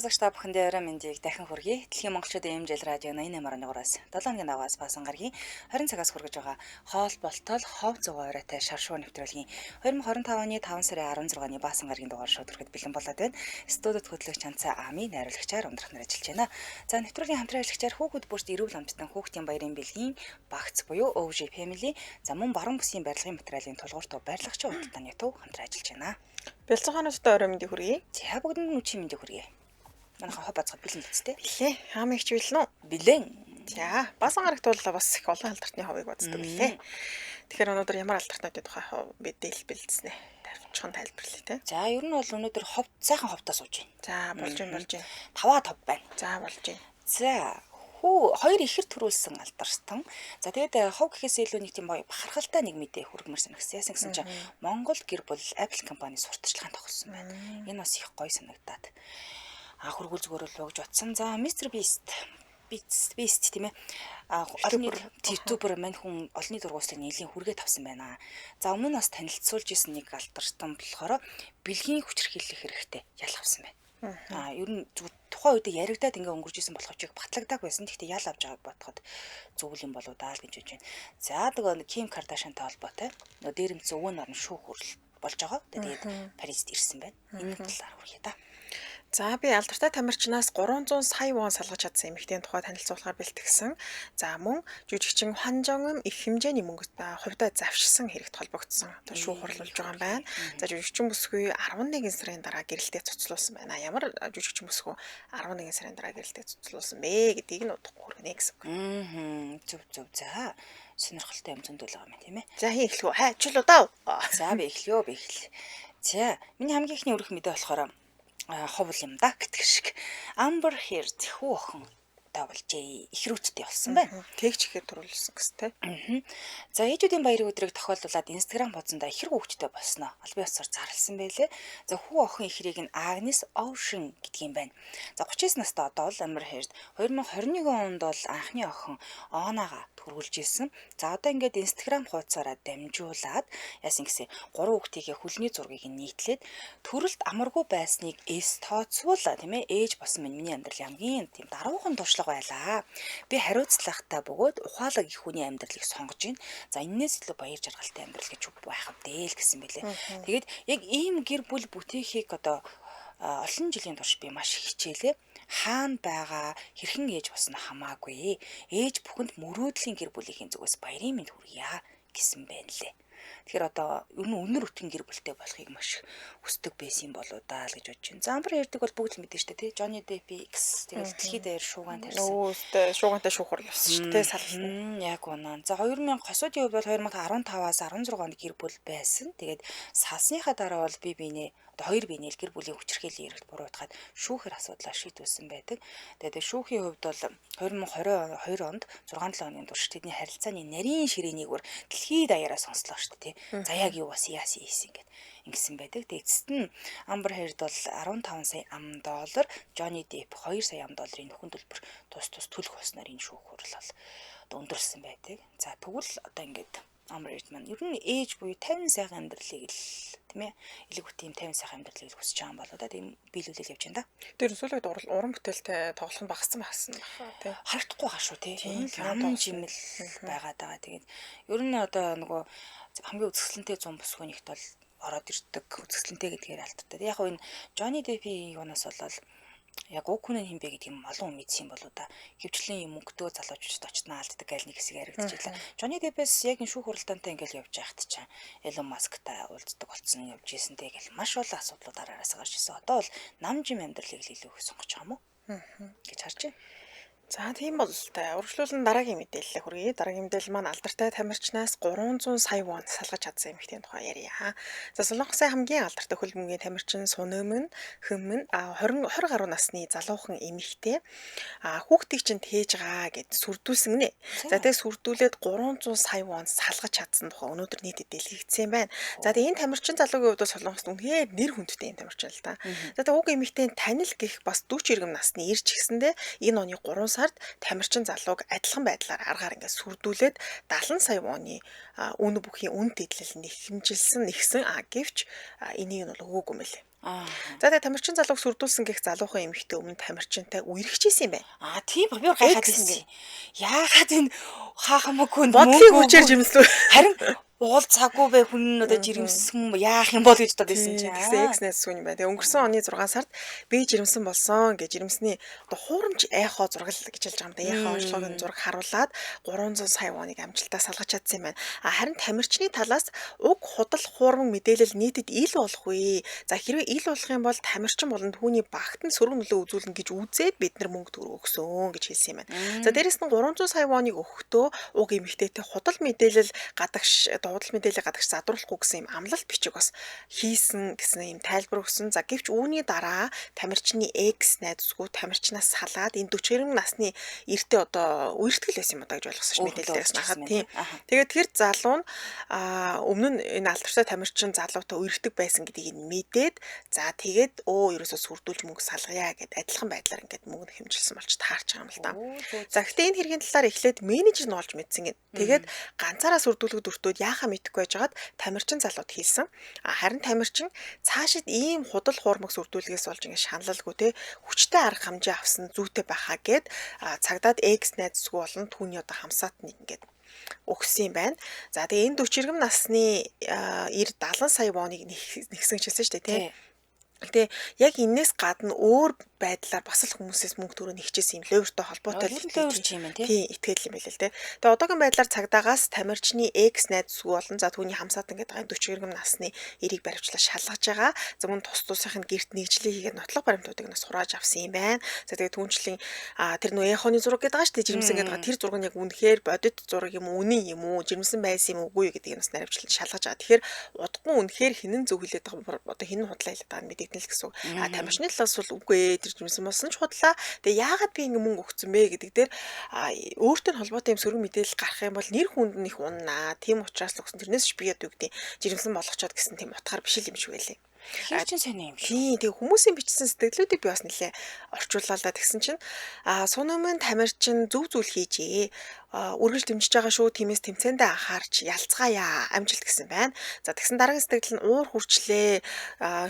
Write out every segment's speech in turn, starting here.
Сонсогч та бүхэндээ орой мэндийг дахин хүргэе. Дэлхийн монголчуудын эмжил радио 88.3-аас 7 хоногийн даваас баасан гарагийн 20 цагаас хүргэж байгаа хоол болтол хов зугаа оройтой шаршуу нэвтрүүлгийн 2025 оны 5 сарын 16-ны баасан гарагийн дугаар шууд хүрэхэд бэлэн болоод байна. Студид хөтлөгч Чанцаа Ами найруулагчаар ундрах нар ажиллаж байна. За нэвтрүүлгийн хамтран ажиллагчаар хүүхэд бүрт эрүүл амттан хүүхдийн баярын бэлгийн багц буюу OG Family за мөн баруун бүсийн барилгын материалын тулгуур төв барилгачийн худалдааны төв хамтран ажиллаж байна. Бэлцэн хаануудтай орой мэндийг хүргэе. За бүгдэнд нь үчи мэндийг хүргэе. Манайхан хоб бацхад бэлэн биз дээ. Билээ. Хаам ихч бэлэн үү? Билэн. За, баасан гарагт бол бас их олон алдартны ховыг боддог билээ. Тэгэхээр өнөөдөр ямар алдартнуудын тухай хов мэдээлэл бэлдсэн ээ. Тавчхан тайлбарлая те. За, ер нь бол өнөөдөр хов сайхан ховтоо сууж байна. За, болж байна, болж байна. Таваа тов байна. За, болж байна. За, хүү хоёр ихэр төрүүлсэн алдарстан. За, тэгээд хов гэхээс илүү нэг тийм гоё бахархалтай нэг мэдээ хүргэмэр санагсан. Яасан гэсэн чинь Монгол гэр бүл Apple компани сурталчилгаанд тогссон байна. Энэ бас их гоё санагдаад. А хөргөл зүгээр л гэж утсан. За, Mr Beast Beast тийм ээ. А олон нийт YouTuber мань хүн олонний дургуйслыг нэлийн хүргээ тавсан байна. За өмнө нь бас танилцуулж исэн нэг алдарстан болохоор бэлгийн хүчирхийлэх хэрэгтэй ял авсан байна. А ер нь зүгээр тухайн үед яригадаад ингээ өнгөрч исэн болохоор чиг батлагдааг байсан. Гэхдээ ял авч байгааг бодоход зөв юм болоо даа л гэж бодож байна. За тэгээ Ким Кардашиантай холбоотой нөгөө дээрэмдсэн өвөө нар нь шүүх хурал болж байгаа. Тэгээд Парист ирсэн байна. Энэ талаар хүрхээ та. За би алдартай тамирчнаас 300 сая вон салгаж чадсан эмэгтэйн тухай танилцуулахаар бэлтгэсэн. За мөн жүжигчин Хван Жон их хэмжээний мөнгө хувьдаа завшсан хэрэгт холбогдсон. Одоо шүүх хурал болж байгаа юм байна. За жүжигчин бүсгүй 11 сарын дараа гэрэлтэй цуцлуулсан байна. Ямар жүжигчин бүсгүй 11 сарын дараа гэрэлтэй цуцлуулсан бэ гэдгийг нь удахгүй хүргэнэ гэсэн үг. Зөв зөв. За сонирхолтой юм зөндөл байгаа юм тийм ээ. За хин эхлэх үү? Хайчил удаа. За би эхлэё би эхлэе. За миний хамгийн ихний өрөх мэдээ болохоор ховл юм да гэдэг шиг. Amber Heard хүү охин болжээ. Ихрүүттэй болсон байна. Тэгч ихээр төрүүлсэн гэсэн тэ. За ээжүүдийн баярын өдрийг тохиолдуулаад Instagram хуудсандаа ихэр хүүхэдтэй болсноо албан ёсоор зарласан байлээ. За хүү охин ихрийг нь Agnes Ocean гэдэг юм байна. За 39 настай одоо бол Amber Heard 2021 онд бол анхны охин Онаага төрүүлж исэн. За одоо ингээд Instagram хуудасаараа дамжуулаад яасан гэсэн гурван хүүхдийнхээ хөлний зургийг нь нийтлээд төрөлт амаргүй байсныг эс тооцвол тийм ээ ээж болсон минь миний амьдрал хамгийн тийм даруухан туршлага байлаа. Би хариуцлагатай бөгөөд ухаалаг их хүний амьдралыг сонгож байна. За энэнээс илүү баяр жаргалтай амьдрал гэж үг байх вэ л гэсэн бэлээ. Тэгээд яг ийм гэр бүл бүтээхийг одоо олон жилийн турш би маш их хичээлээ. Хаана байгаа, хэрхэн ээж болсон хамаагүй. Ээж бүхэнд мөрөөдлийн гэр бүлийнхэн зүгээс баярын мэнд хүргье гэсэн байна лээ. Тэгэхээр одоо ер нь үнэр өтгөн гэр бүлтэй болохыг маш их хүсдэг байсан болоо даа л гэж бодож байна. За Амбер Хердэг бол бүгд л мэдэн шүү дээ тий. Johnny Depp X тэгэл дэлхийд даяар шуугаан тарьсан. Өөстэй шуугантай шүүх хурал болсон шүү дээ салалт. Яг үнэ. За 2000 хосуудын хувьд бол 2015-аас 16 онд гэр бүл байсан. Тэгээд салсныхаа дараа бол би биенээ одоо хоёр биенээ л гэр бүлийн хүчирхийллийн эрэгт буруутгаад шүүхээр асуудлаа шийдвэсэн байдаг. Тэгээд шүүхийн хувьд бол 2022 онд 6-7 хоногийн турш тэдний харилцааны нарийн ширээнийг бүр дэлхийд даяараа сонслоо шүү дээ тий. За яг юу бас яасан ийсэн гэд ингэсэн байдаг. Тэгээд эцэст нь Amber Heard бол 15 сая ам доллар, Johnny Depp 2 сая ам долларын нөхөн төлбөр тус тус төлөх болсноор энэ шүүх хурал бол одоо өндөрсөн байдаг. За тэгвэл одоо ингээд Amber Heard маань ер нь ээж буюу 50 сайхан амьдралыг л тийм ээ элэг хөт ийм 50 сайхан амьдралыг л хүсэж байгаа юм болоо да. Тийм биелүүлэл явж байна да. Тэр сүүлийн үед уран бүтээлтэй тоглох нь багассан багассан баха тий. Харагдахгүй хаа шүү тий. Нам жимэл байгаад байгаа. Тэгээд ер нь одоо нөгөө хамгийн үзэсгэлэнтэй зам бүсгүй нэгт бол ороод ирдэг. Үзэсгэлэнтэй гэдгээр алддаг. Яг хөө энэ Johnny Depp-ийн юунаас болол яг уг хүн нь хин бэ гэдэг юм олон хүн мэдсэн болоо да. Хөвчлэн юм мөнгөтэй залуучууд очтноо алддаг гал нэг хэсэг яригдчихлаа. Johnny Depp-с яг энэ шүүх хуралдаантай ингээл явж байхад чинь Elon Musk-тай уулздаг болсон явж исэн те гэл маш олон асуудлууд араас гарч ирсэн. Одоо бол нам жим амьдралыг л илүү их сонгож байгаа юм уу гэж харж байна. За тийм бол та үргэлжлүүлэн дараагийн мэдээлэлээ хүргэе. Дараагийн мэдээлэл маань алдартай тамирчнаас 300 сая вон салгаж чадсан эмэгтэйн тухай ярья. За Солонгосын хамгийн алдартай хөл бөмбөгийн тамирчин Сунөмөн Хэмэн 20 20 гаруй насны залуухан эмэгтэй хүүхдийг чинь тээж гаа гэд сүрдүүлсэн гинэ. За тэгээ сүрдүүлээд 300 сая вон салгаж чадсан тухай өнөөдөр нийтэд дэлгэгдсэн байна. За тэгээ энэ тамирчин залуугийн хувьд бол Солонгост үнэхээр нэр хүндтэй юм тамирчин л да. За тэгээ уг эмэгтэй танил гих бас 40 иргэм насны ирч гэсэндээ энэ оны 3 сард тамирчин залууг адилхан байдлаар аргаар ингээд сүрдүүлээд 70 сая воны үн бүхийн үн дэдлэл нэхэмжилсэн нэгсэн, а гэвч энийг нь бол өгөөгүй мэлээ. За тэгээ тамирчин залууг сүрдүүлсэн гэх залуухан эмэгтэй өмнө тамирчинтай үерхчихсэн юм байна. Аа, тийм ба, би гайхаад ирсэн. Яагаад энэ хаа хамаагүй бодлын хүчээр жирэмслүү. Харин уулзаагүй бай хүн нь одоо жирэмсэн яах юм бол гэж бодод байсан чинь. Тэгсэн экс найз сүүн юм байна. Тэгээ өнгөрсөн оны 6 сард би жирэмсэн болсон гэж жирэмсний одоо хуурамч айхоо зураг л гэж хэлж байгаа юм да. Яхаа онцлог нь зураг харуулад 300 сая воныг амжилтаа салгаж чадсан юм байна. А харин тамирчны талаас уг худал хуурмаг мэдээлэл нийтэд ил болох вэ? За хэрвээ ил болох юм бол тамирчин болон түүний багт нь сөрөг нөлөө үзүүлнэ гэж үзээд бид нар мөнгө төгрөг өгсөн гэж хэлсэн юм байна. За дээрэс нь 300 сая воныг өгөхдөө уг эмэгтэйтэй худал мэдээлэл гадагш дуудал мэдээлэл гадагш задруулахгүй гэсэн юм амлалт бичиг бас хийсэн гэсэн юм тайлбар өгсөн. За гэвч үүний дараа тамирчны экс найз үсгүй тамирчнаас салаад энэ 40 насны эртээ одоо үертгэл байсан юм одоо гэж ойлгосон ш мэдээлэл дээрээс хахад тийм. Тэгээд тэр залуу нь өмнө нь энэ алдартай тамирчин залуутай үерхдэг байсан гэдгийг нь мэдээд за тэгээд ерөөсөө сүрдүүлж мөнгө салгая гэд адилхан байдлаар ингээд мөнгө хэмжилсэн болж таарч байгаа юм л да. За гэхдээ энэ хэргийн талаар эхлээд менежер нь олж мэдсэн гин. Тэгээд ганцаараа сүрдүүлэхэд өртөөд яахаа мэдэхгүй байжгаад тамирчин залууд хийсэн. Харин тамирчин цаашид ийм худал хуурмаг сүрдүүлгээс болж ингээд шаналлгүй те хүчтэй арга хэмжээ авсан зүйтэй байхаа гэд цагдаад экс найз зүгүү болон түүний одоо хамсаатныг ингээд өгсөн юм байна. За тэгээ энэ 40 насны 90 70 сая воныг нэгсэн хэлсэн шүү дээ тий. Гэтэ яг энээс гадна өөр байдлаар бас л хүмүүсээс мөнгө төгрөг нэгчээсэн юм лөөртэй холбоотой л юм байна тий. Итгэл юм байл л тий. Тэгээ одоогийн байдлаар цагдаагаас тамирчны экс найз зүгүү болон за түүний хамсаатан гэдэг 40 иргэм насны эрийг баривчлаа шалгаж байгаа. За мөн тус тусынх нь гэрт нэгжлээ хийгээд нотлох баримтуудыг нь сурааж авсан юм байна. За тэгээ түүнчлэн тэр нөө эхоны зураг гэдэг байгаа шүү дээ. Жирэмсэн гэдэг байгаа. Тэр зураг нь яг үнэхээр бодит зураг юм уу, үнэн юм уу, жирэмсэн байсан юм уугүй гэдгийг бас наривчлан шалгаж байгаа. Тэгэхээр удахгүй үнэхээр хинэн зөв хэлээд байгаа одоо хинэн худлаа хэлээд байгаа нь мэдэгдэнэ л гэсэн үг. А тамирчны талаас бол үгүй ээ тэр жирэмсэн болсон ч худлаа. Тэгээ яагаад би ингэ мөнгө өгсөн бэ гэдэг дээр өөртөө нь холбоотой юм сөрөг мэдээлэл гарах юм бол нэр хүнд нь их уннаа. Тийм учраас л өгсөн. Тэрнээс ч би яд юу гэдэг жирэмсэн болгочоод гэсэн тийм утгаар биш л юм шиг байлээ. Тэр чинь сони юм шиг. Тийм, тэгээ хүмүүсийн бичсэн сэтгэлүүдийг би бас нэлээ орчууллаа л да. Тэгсэн чинь сунамын тамирчин зөв зүйл хийжээ. Үргэлж дэмжиж байгаа шүү. Тиймээс тэмцээндээ анхаарч ялцгаая. Амжилт гэсэн байна. За тэгсэн дараагийн сэтгэл нь уур хүрчлээ.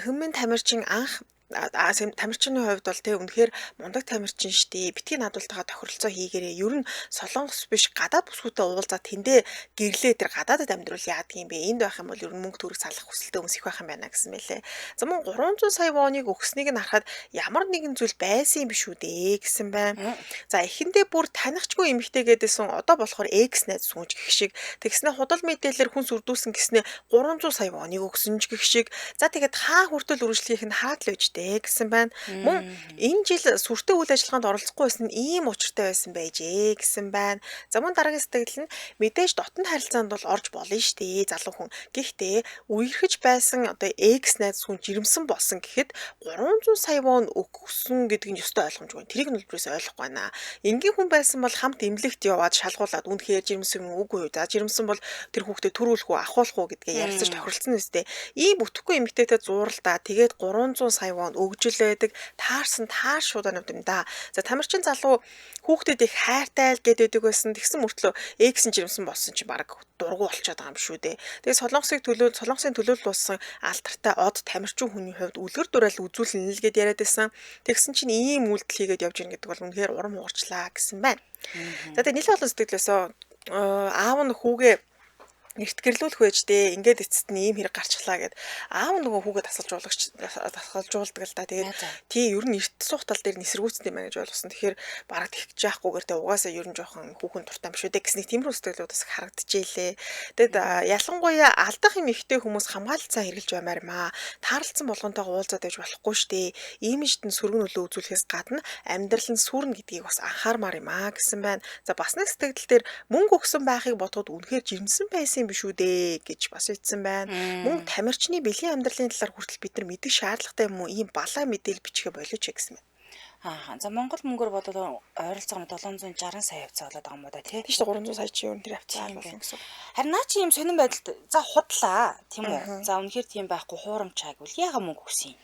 Хэммэн тамирчин анх тамирчины хувьд бол те үнэхээр мундаг тамирчин штэ. Битгий наадуултайгаа тохиролцоо хийгээрээ. Ер нь Солонгос биш гадаад бүсгүйтэй уулзаа тэндээ гэрлээ тэр гадаадад амьдрал яадаг юм бэ? Энд байх юм бол ер нь мөнгө төгрөг салах хүсэлтэй хүмүүс их байх юм байна гэсэн мэлээ. За мөн 300 сая воныг өгснийг нь харахад ямар нэгэн зүйл байсан юм биш үү дээ гэсэн байна. За эхэндээ бүр танихчгүй эмэгтэй гэдээсэн одоо болохоор экс найз сүүнч гэх шиг. Тэгснэ худал мэдээлэлээр хүн сүрдүүлсэн гэснээ 300 сая воныг өгсөн ч гэх шиг. За тэгээд хаа хүртэл үргэлжлэхийг нь хараад л байж гэсэн байна. Мөн энэ жил сүртэй үйл ажиллагаанд оролцохгүй байсан нь ийм учиртай байсан байжээ гэсэн байна. За мөн дараагийн сэтгэл нь мэдээж дотн харилцаанд бол орж болно штэ залуу хүн. Гэхдээ үерхэж байсан одоо экс найз хүн жирэмсэн болсон гэхэд 300 сая вон өгсөн гэдэг нь ёстой ойлгомжгүй. Тэрийг нь үлбрээс ойлгохгүй байна. Энгийн хүн байсан бол хамт эмнэлэгт яваад шалгуулад үнэхээр жирэмсэн юм үгүй юу? За жирэмсэн бол тэр хүүхдээ төрүүлэх үү, ахуулах уу гэдгээ ярилцаж тохиролцсон үстэй. Ийм бүтэхгүй эмэгтэйтэй зууралдаа тэгээд 300 сая вон өгжил байдаг. Таарсан таар шууданууд юм да. За тамирчин залуу хүүхдэд их хайртай л гээд байдаг байсан. Тэгсэн мөртлөө экс нь жирэмсэн болсон чи баг дургу болчиход байгаа юм шүү дээ. Тэгээ Солонгосын төлөөлөл болсон алдартай од тамирчин хүний хувьд үлгэр дуурайл үзүүлнэ л гээд яриад байсан. Тэгсэн чинь ийм үйлдэл хийгээд явж гин гэдэг бол үнэхээр урам хугарчлаа гэсэн байна. За тэгээ нийлэн олон сэтгэлээсөө аав нь хүүгээ эрт гэрлүүлэх байж дээ. Ингээд эцэст нь ийм хэрэг гарчлаа гэд. Аав нөгөө хүүгээ тасгалжуулдаг л да. Тэгээд тий ер нь эрт суух тал дээр нисэргүүцсэн юм байна гэж ойлгосон. Тэгэхээр бараг тэгж яахгүйгээр тэ угаасаа ер нь жоохон хүүхэн дуртай юм шүү дээ гэсний тиймэрхүү сэтгэлүүд бас харагдчихээлээ. Тэгэд ялангуяа алдах юм ихтэй хүмүүс хамгаалцаа хэрглэж баймаар юм аа. Таарлцсан болгонтойгоо уулзаад байж болохгүй шүү дээ. Имижд нь сөрөг нөлөө үзүүлэхээс гадна амьдрал нь сүрнэ гэдгийг бас анхаармаар юм аа гэсэн байна. За бас нэг сэтгэл дээр мөнгө өгсөн байхыг бодоход үнэхээр жирэмсэн байсан биш үү дээ гэж бас хэлсэн байна. Мөн тамирчны бэлгийн амьдралын талаар хүртэл бид нар мэдэх шаардлагатай юм уу? Ийм балаа мэдээлэл бичгээ болооч гэсэн байна. Аа. За Монгол мөнгөөр бодвол ойролцоогоо 760 сая хавцаа болоод байгаа юм уу да тий. Тийм шүү дээ 300 сая чи ер нь тэр хавцаа болно гэсэн. Харин наа чи ийм сонин байдалд за худлаа тийм үү? За үнэхээр тийм байхгүй хуурамчаа гэвэл яага мөнгө өгсөн юм?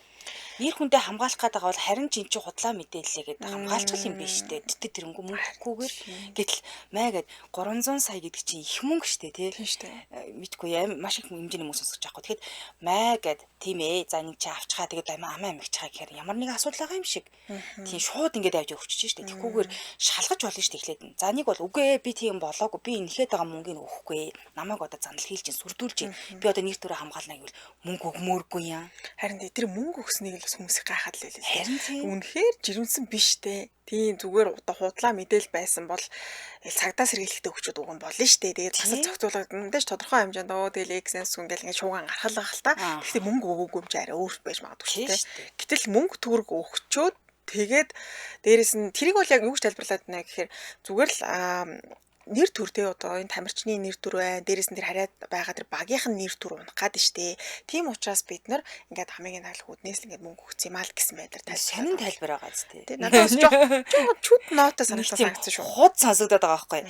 Нэр хүндээ хамгаалах гээд байгаа бол харин ч эн чинь худлаа мэдээллээ гэдэг хамгаалчих юм биш үү? Тэт тэрнгүү мөнгө өгөхгүйгээр гэтэл маа гэд 300 сая гэдэг чинь их мөнгө штэ тий. Тийм штэ. Мэдгүй маш их хэмжээний мөнгө сонсгож байгаа хгүй. Тэгэхэд маа гэд тийм за нэг чи авчгаа тэгээд амаа амигчгаа гэхээр ямар нэгэн асуудал байгаа юм шиг. Тийм шууд ингээд авч өгчөж штэ. Тэгхүүгээр шалгаж болно штэ эхлээд нь. За нэг бол үгүй би тийм болоогүй. Би энэхэд байгаа мөнгийг өгөхгүй. Намайг одоо занал хийлж чинь сүрдүүлж чинь. Би одоо нэр төрөө хамгаална гэвэл мөнгө өгмөөргүй яа. Харин тэр мөнгө өгснийг л бас хүмүүс их гайхаад л байлээ. Харин тийм. Үнэхээр жирэмсэн биш те. Тийм зүгээр одоо худлаа мэдээл байсан бол цагдаа сэргийлэхдээ өгчөөд уг нь болно штэ. Тэгээд засал зохицуулагдана. Мэдээж тодорхой хэмжээнд тэгэл X-ээс ингээл ингээд шууган гаргал л та. Гэхдээ мөнгө өгөөгүй юм чи арай өөр байж магадгүй шүү дээ. Гэтэл мөнгө төгрөг өгчөөд тэгээд дээрэс нь тэрийг бол яг юу гэж тайлбарлаад байна гэхээр зүгээр л нэр төр те одоо энэ тамирчны нэр төр байна. Дээрээс нь тэр хараад байгаа тэр багийнх нь нэр төр унах гад штэ. Тийм учраас бид нар ингээд хамгийн таглах үднээс л ингээд мөнгө өгсөн юм аа л гэсэн байдлаар тайлбар. Сонин тайлбар байгаа зү те. Надад бас жоох чүд нотой санагдсан санагдсан шүү. Худ сонсогдоод байгаа байхгүй.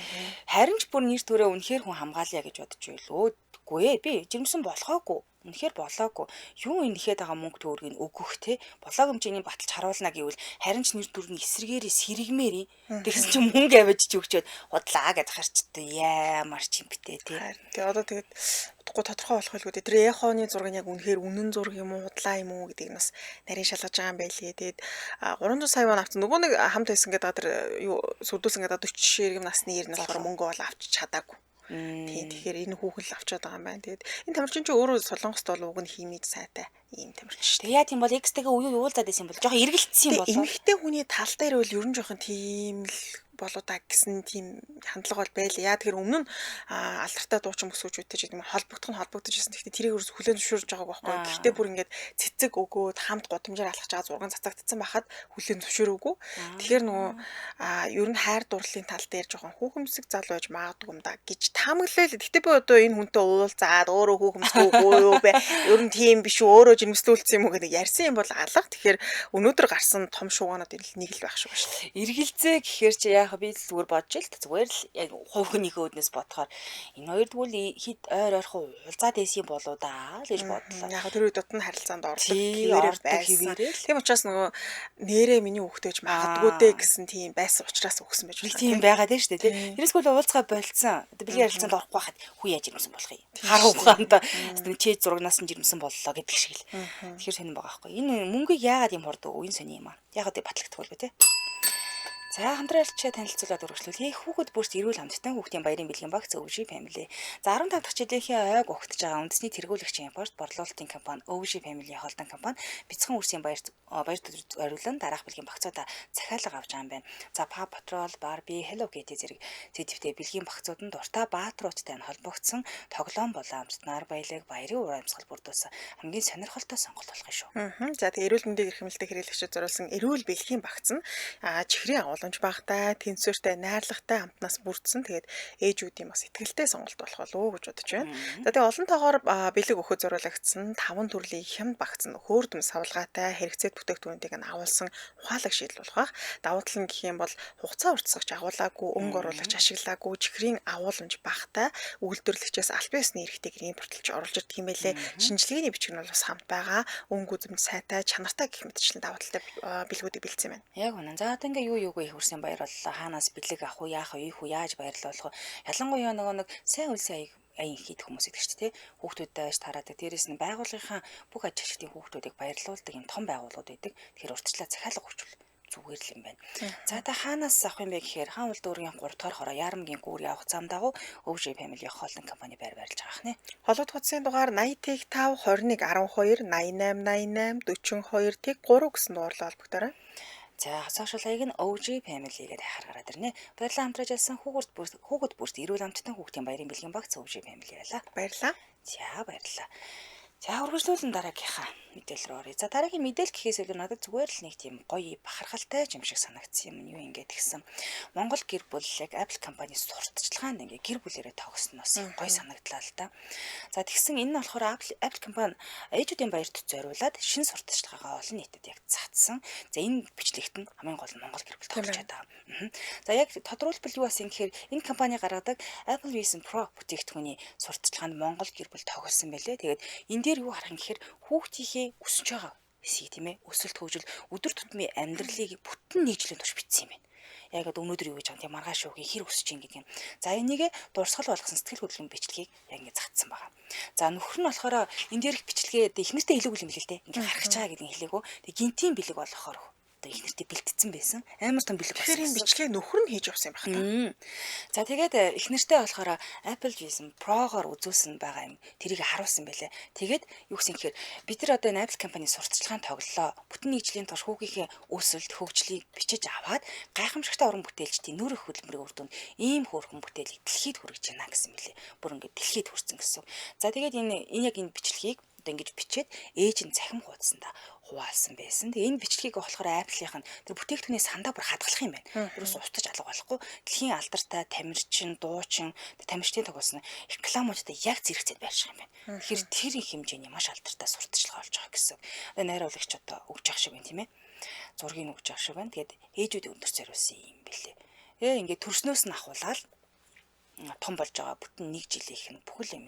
Харин ч бүр нэр төрөө үнэхээр хүн хамгаалъя гэж бодож байлоо. Үгүй би жирэмсэн болохоогүй. Үнэхээр болоогүй. Юу энэ ихэд байгаа мөнгө төгрөгийг өгөх те. Болоог юм чиний баталж харуулна гэвэл харин ч нэр төр нь эсрэгээрээ сэргмээр. Тэгсэн чинь мөнгө авч чи өгчөөд худлаа гэж харчтай ямар ч юм битээ те. Тэгээ одоо тэгээд удахгүй тодорхой болох байлгүй дээ. Тэр эхоны зураг нь яг үнэхээр үнэн зураг юм уу, худлаа юм уу гэдгийг нас нарийн шалгаж байгаа юм байлээ. Тэгээд 300 сая вон авсан. Нөгөө нэг хамт байсан гэдэг тэр юу сүрдүүлсэн гэдэг 40 иргэм насны ер нь болохоор мөнгө бол авч чадаагүй. Тийм тэгэхээр энэ хүүхэн л авчаад байгаа юм байна. Тэгээд энэ тамирчин чинь өөрөө Солонгост бол уг нь хиймид сайтай ийм тамирчин шүү дээ. Тэгээ яа тийм бол X-тэйгээ үе уулзаад байсан юм бол жоохон эргэлтсэн юм болоо. Эмэгтэй хүний тал дээр бол ер нь жоохон тийм л болоо да гэсэн тийм хандлага бол байлаа. Яа тэгэхээр өмнө нь алдартай дуучин бүсгүүчүүдтэй ч гэдэг юм холбогдох нь холбогдож ирсэн. Гэхдээ тэрийг өөрс хүлээн зөвшөөрж байгааг байхгүй. Гэхдээ бүр ингээд цэцэг өгөөд хамт гудамжаар алхаж байгаа зураг нь цацагдсан байхад хүлээн зөвшөөрөөгүй. Тэгэхээр нөгөө ер нь хайр дурлалын тал дээр жоохон хүүхэмсэг зал байж магадгүй юм да гэж таамаглал. Гэхдээ би одоо энэ хүнтэй уулзаад өөрөө хүүхэмсгүүгүй юу бэ? Ер нь тийм биш үү? Өөрөө жирэмслүүлсэн юм уу гэдэг ярьсан юм бол алга. Тэгэхээр өнөөдөр гарсан том шуугаанууд нэг л байх шүү дээ. Эргэлзээ гэхээр чи яах би л зүгээр бодож л зүгээр л яг хувь хүнийхээ үүднээс бодохоор энэ хоёр тэгвэл хэд ойр ойрхон уулзаад байсан юм болоо даа л гэж бодлоо. Яг тэр үед дотн харилцаанд ордог хэвээрээ байсан. Тийм учраас нөгөө нэрээ миний хүүхдээ ч магадгүй дээ гэсэн тийм байсан учраас өгсөн байж байна. Тийм байгаа дээ шүү дээ. Тэрээс хөл уулзгаа болцсон. Одоо бэлгийн харилцаанд орохгүй байхад хүү яаж ирмсэн болох юм. Хар ухаанд чээ зурагнаас нь жирэмсэн боллоо гэдэг шиг л. Тэгэхээр сонирн байгаа байхгүй. Энэ мөнгийг яагаад юм хурд өгөө энэ сони юм аа. Яагаад батлагдах вэ те? За хамтран альчаа танилцуулаад үргэлжлүүлье. Хүүхэд бүрт эрүүл амттай хүүхдийн баярын бэлгийн багц OG Family. За 15 дахь жилийнхээ ойг угтж байгаа үндэсний тэргүүлэгч импорт борлуулалтын компани OG Family холдон компани бяцхан үрсийн баяр зориулан дараах бэлгийн багцуудаа захиалга авч байгаа юм байна. За Paw Patrol, Barbie, Hello Kitty зэрэг сэдвтэй бэлгийн багцууд нь дуртай бааtruудтай нь холбогдсон тоглоом болон амтнаар баялаг баярын уур амьсгал бүрдүүлсэн хамгийн сонирхолтой сонголт болох юм шүү. За тэгээ эрүүл мэндийн эрхэмлэлтэй хэрэглэгчид зориулсан эрүүл бэлгийн багц нь чихрийн агуулмж багатай, тэнцвэртэй, найрлагатай амтнаас бүрдсэн. Тэгээд ээжүүдийн бас итгэлтэй сонголт болох болов уу гэж бодож байна. За тэгээ олон тоогоор бэлэг өгөхөд зориулагдсан 5 төрлийн хямд багц нь хөөрдөм савлгаатай хэрэгцээд бүтээгдэхүүнүүдийг нь агуулсан ухаалаг шийдэл болох байх. Давуу тал нь гэх юм бол хугацаа уртсагч агуулаагүй, өнгө оруулагч ашиглаагүй, чихрийн агуулмж багатай, үйлдвэрлэгчээс албан ёсны эрхтэйг импортлж оруулж ирдэг юм байлээ. Шинжилгээний бичиг нь бол бас хамт байгаа. Өнгө үзэмж сайтай, чанартай гэх мэтчлэн давуу талтай бэлгүүдийг бэлдсэн юм байна. Яг үнэн. За одоо ингээ юу юугүй их үрсэн баяр боллоо. Хаанаас бэлэг авах уу, яах вэ, ийх үү, яаж баярлуулах вэ? Ялангуяа нөгөө нэг сайн үлсэн аян хийдэг хүмүүс гэдэг чинь тий. Хүүхдүүдтэй байж тараадаг. Дээрээс нь байгууллагынхаа бүх ажигчдын хүүхдүүдийг баярлуулдаг юм том байгууллагууд байдаг. Тэгэхээр урьдчилаа захиалга өгчвөл зүгээр л юм байна. За та хаанаас авах юм бэ гэхээр хаан уул дүүргийн 3 дугаар хороо Ярамгийн гүүр явах зам дагуу OG Family хооллон компани байр барилж байгаа хнэ. Холбогдох утасны дугаар 80 5 21 12 88 88 42 3 гэсэн дугаарлаа холбогдоорой. За social хаяг нь OG Family гэдэг хахаар гараад ирнэ. Баярлалаа хамтраж ажилласан хүүхэд бүрт эрүүл амттай хүүхдийн баярын бэлгийн багц OG Family байлаа. Баярлалаа. За баярлалаа. За үргэлжлүүлэн дараагийнхаа мэдээлэл рүү оръё. За дараагийн мэдээлэл гэхээс илүү надад зүгээр л нэг тийм гоё бахархалтай юм шиг санагдсан юм. Юу ингээд гисэн. Монгол гэр бүл яг Apple компани сурталчилгаанд ингээд гэр бүлэрээ тогсноос гоё санагдлаа л да. За тэгсэн энэ нь болохоор Apple компани ээжүүдийн баярт зориулаад шинэ сурталчилгаагаа олон нийтэд яг цацсан. За энэ бичлэгт нь хамгийн гол нь Монгол гэр бүл тоглож байгаа. За яг тодруулбал юу болсон гэхээр энэ компани гаргадаг Apple Vision Pro бүтээгдэхүүний сурталчилгаанд Монгол гэр бүл тоглосон байлээ. Тэгээд энэ дээр юу харах юм гэхээр хүүхдийнхээ өсөж байгаа хэсгийг тийм ээ өсөлт хөгжил өдөр тутмын амьдралыг бүтэн нэг жилийн турш бичсэн юм байна. Яг одоо өнөөдөр юу гэж байгаа юм тийм маргааш юу хэр өсөж ин гэдэг юм. За энийг дурсгал болгосон сэтгэл хөдлөлийн бичлэгийг яг ингэ загтсан байгаа. За нөхөр нь болохоор энэ дээрх бичлэгээ их нэртэй хэлээгүй юм лээ л дээ. Ингээ гаргаж байгаа гэдэг нь хэлээгүй. Тэг гинтийн бэлэг болохоор одоо их нэртэй бэлтцсэн байсан. Амар том бэлэг болсон. Тэгэхээр энэ бичлэгээ нөхөр нь хийж явсан юм байна та. За тэгээд их нэртэй болохоор Apple Vision Pro-гоор үзүүлсэн байгаа юм. Тэрийг харуулсан байлээ. Тэгээд юу гэсэн гэхээр бид нар одоо энэ Apple компани сурталчилгаан тоглолоо. Бүтэн нэг жилийн турш хүүгийнхээ өсөлт, хөгжлийг бичиж аваад гайхамшигтай уран бүтээлчдийн нүүр хөдөлмөрийн үр дүнд ийм хөөрхөн бүтээлийг дэлхийд хүргэж байна гэсэн мэлээ. Бүр ингээд дэлхийд хүрсэн гэсэн. За тэгээд энэ яг энэ бичлэгийг одоо ингэж бичээд ээж нь цахим хуудсандаа хуваалсан байсан. Тэгээ энэ бичлэгийг болохоор Apple-ийнх нь тэр бүтээгдэхүүний сандаа бүр хадгалах юм байна. Ерөөс устж алга болохгүй. Дэлхийн алдартай тамирчин, дуучин, тамирчдын тоглосон рекламуудтай яг зэрэгцээд байрших юм байна. Тэгэхээр тэр их хэмжээний маш алдартай сурталчилгаа болж байгаа гэсэн. Одоо найруулагч одоо өгж явах шиг байна тийм ээ. Зургийг өгж явах шиг байна. Тэгээд ээжүүдийн өндөр зориулсан юм бэлээ. Тэгээ ингээд төрснөөс нь ахуулаад том болж байгаа бүтэн нэг жилийнх нь бүхэл юм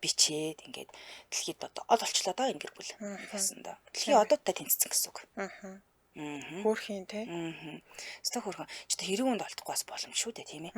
бичээд ингээд дэлхийд одоо ол олчлоо доо энэ гэр бүл гэсэн доо. Дэлхийн одоодтай тэнцсэн гэсэн үг. Хөөрхийн тий. Өстө хөөрхөн. Ч одоо хэрэг үнд олдохгүй бас боломж шүү дээ тийм ээ.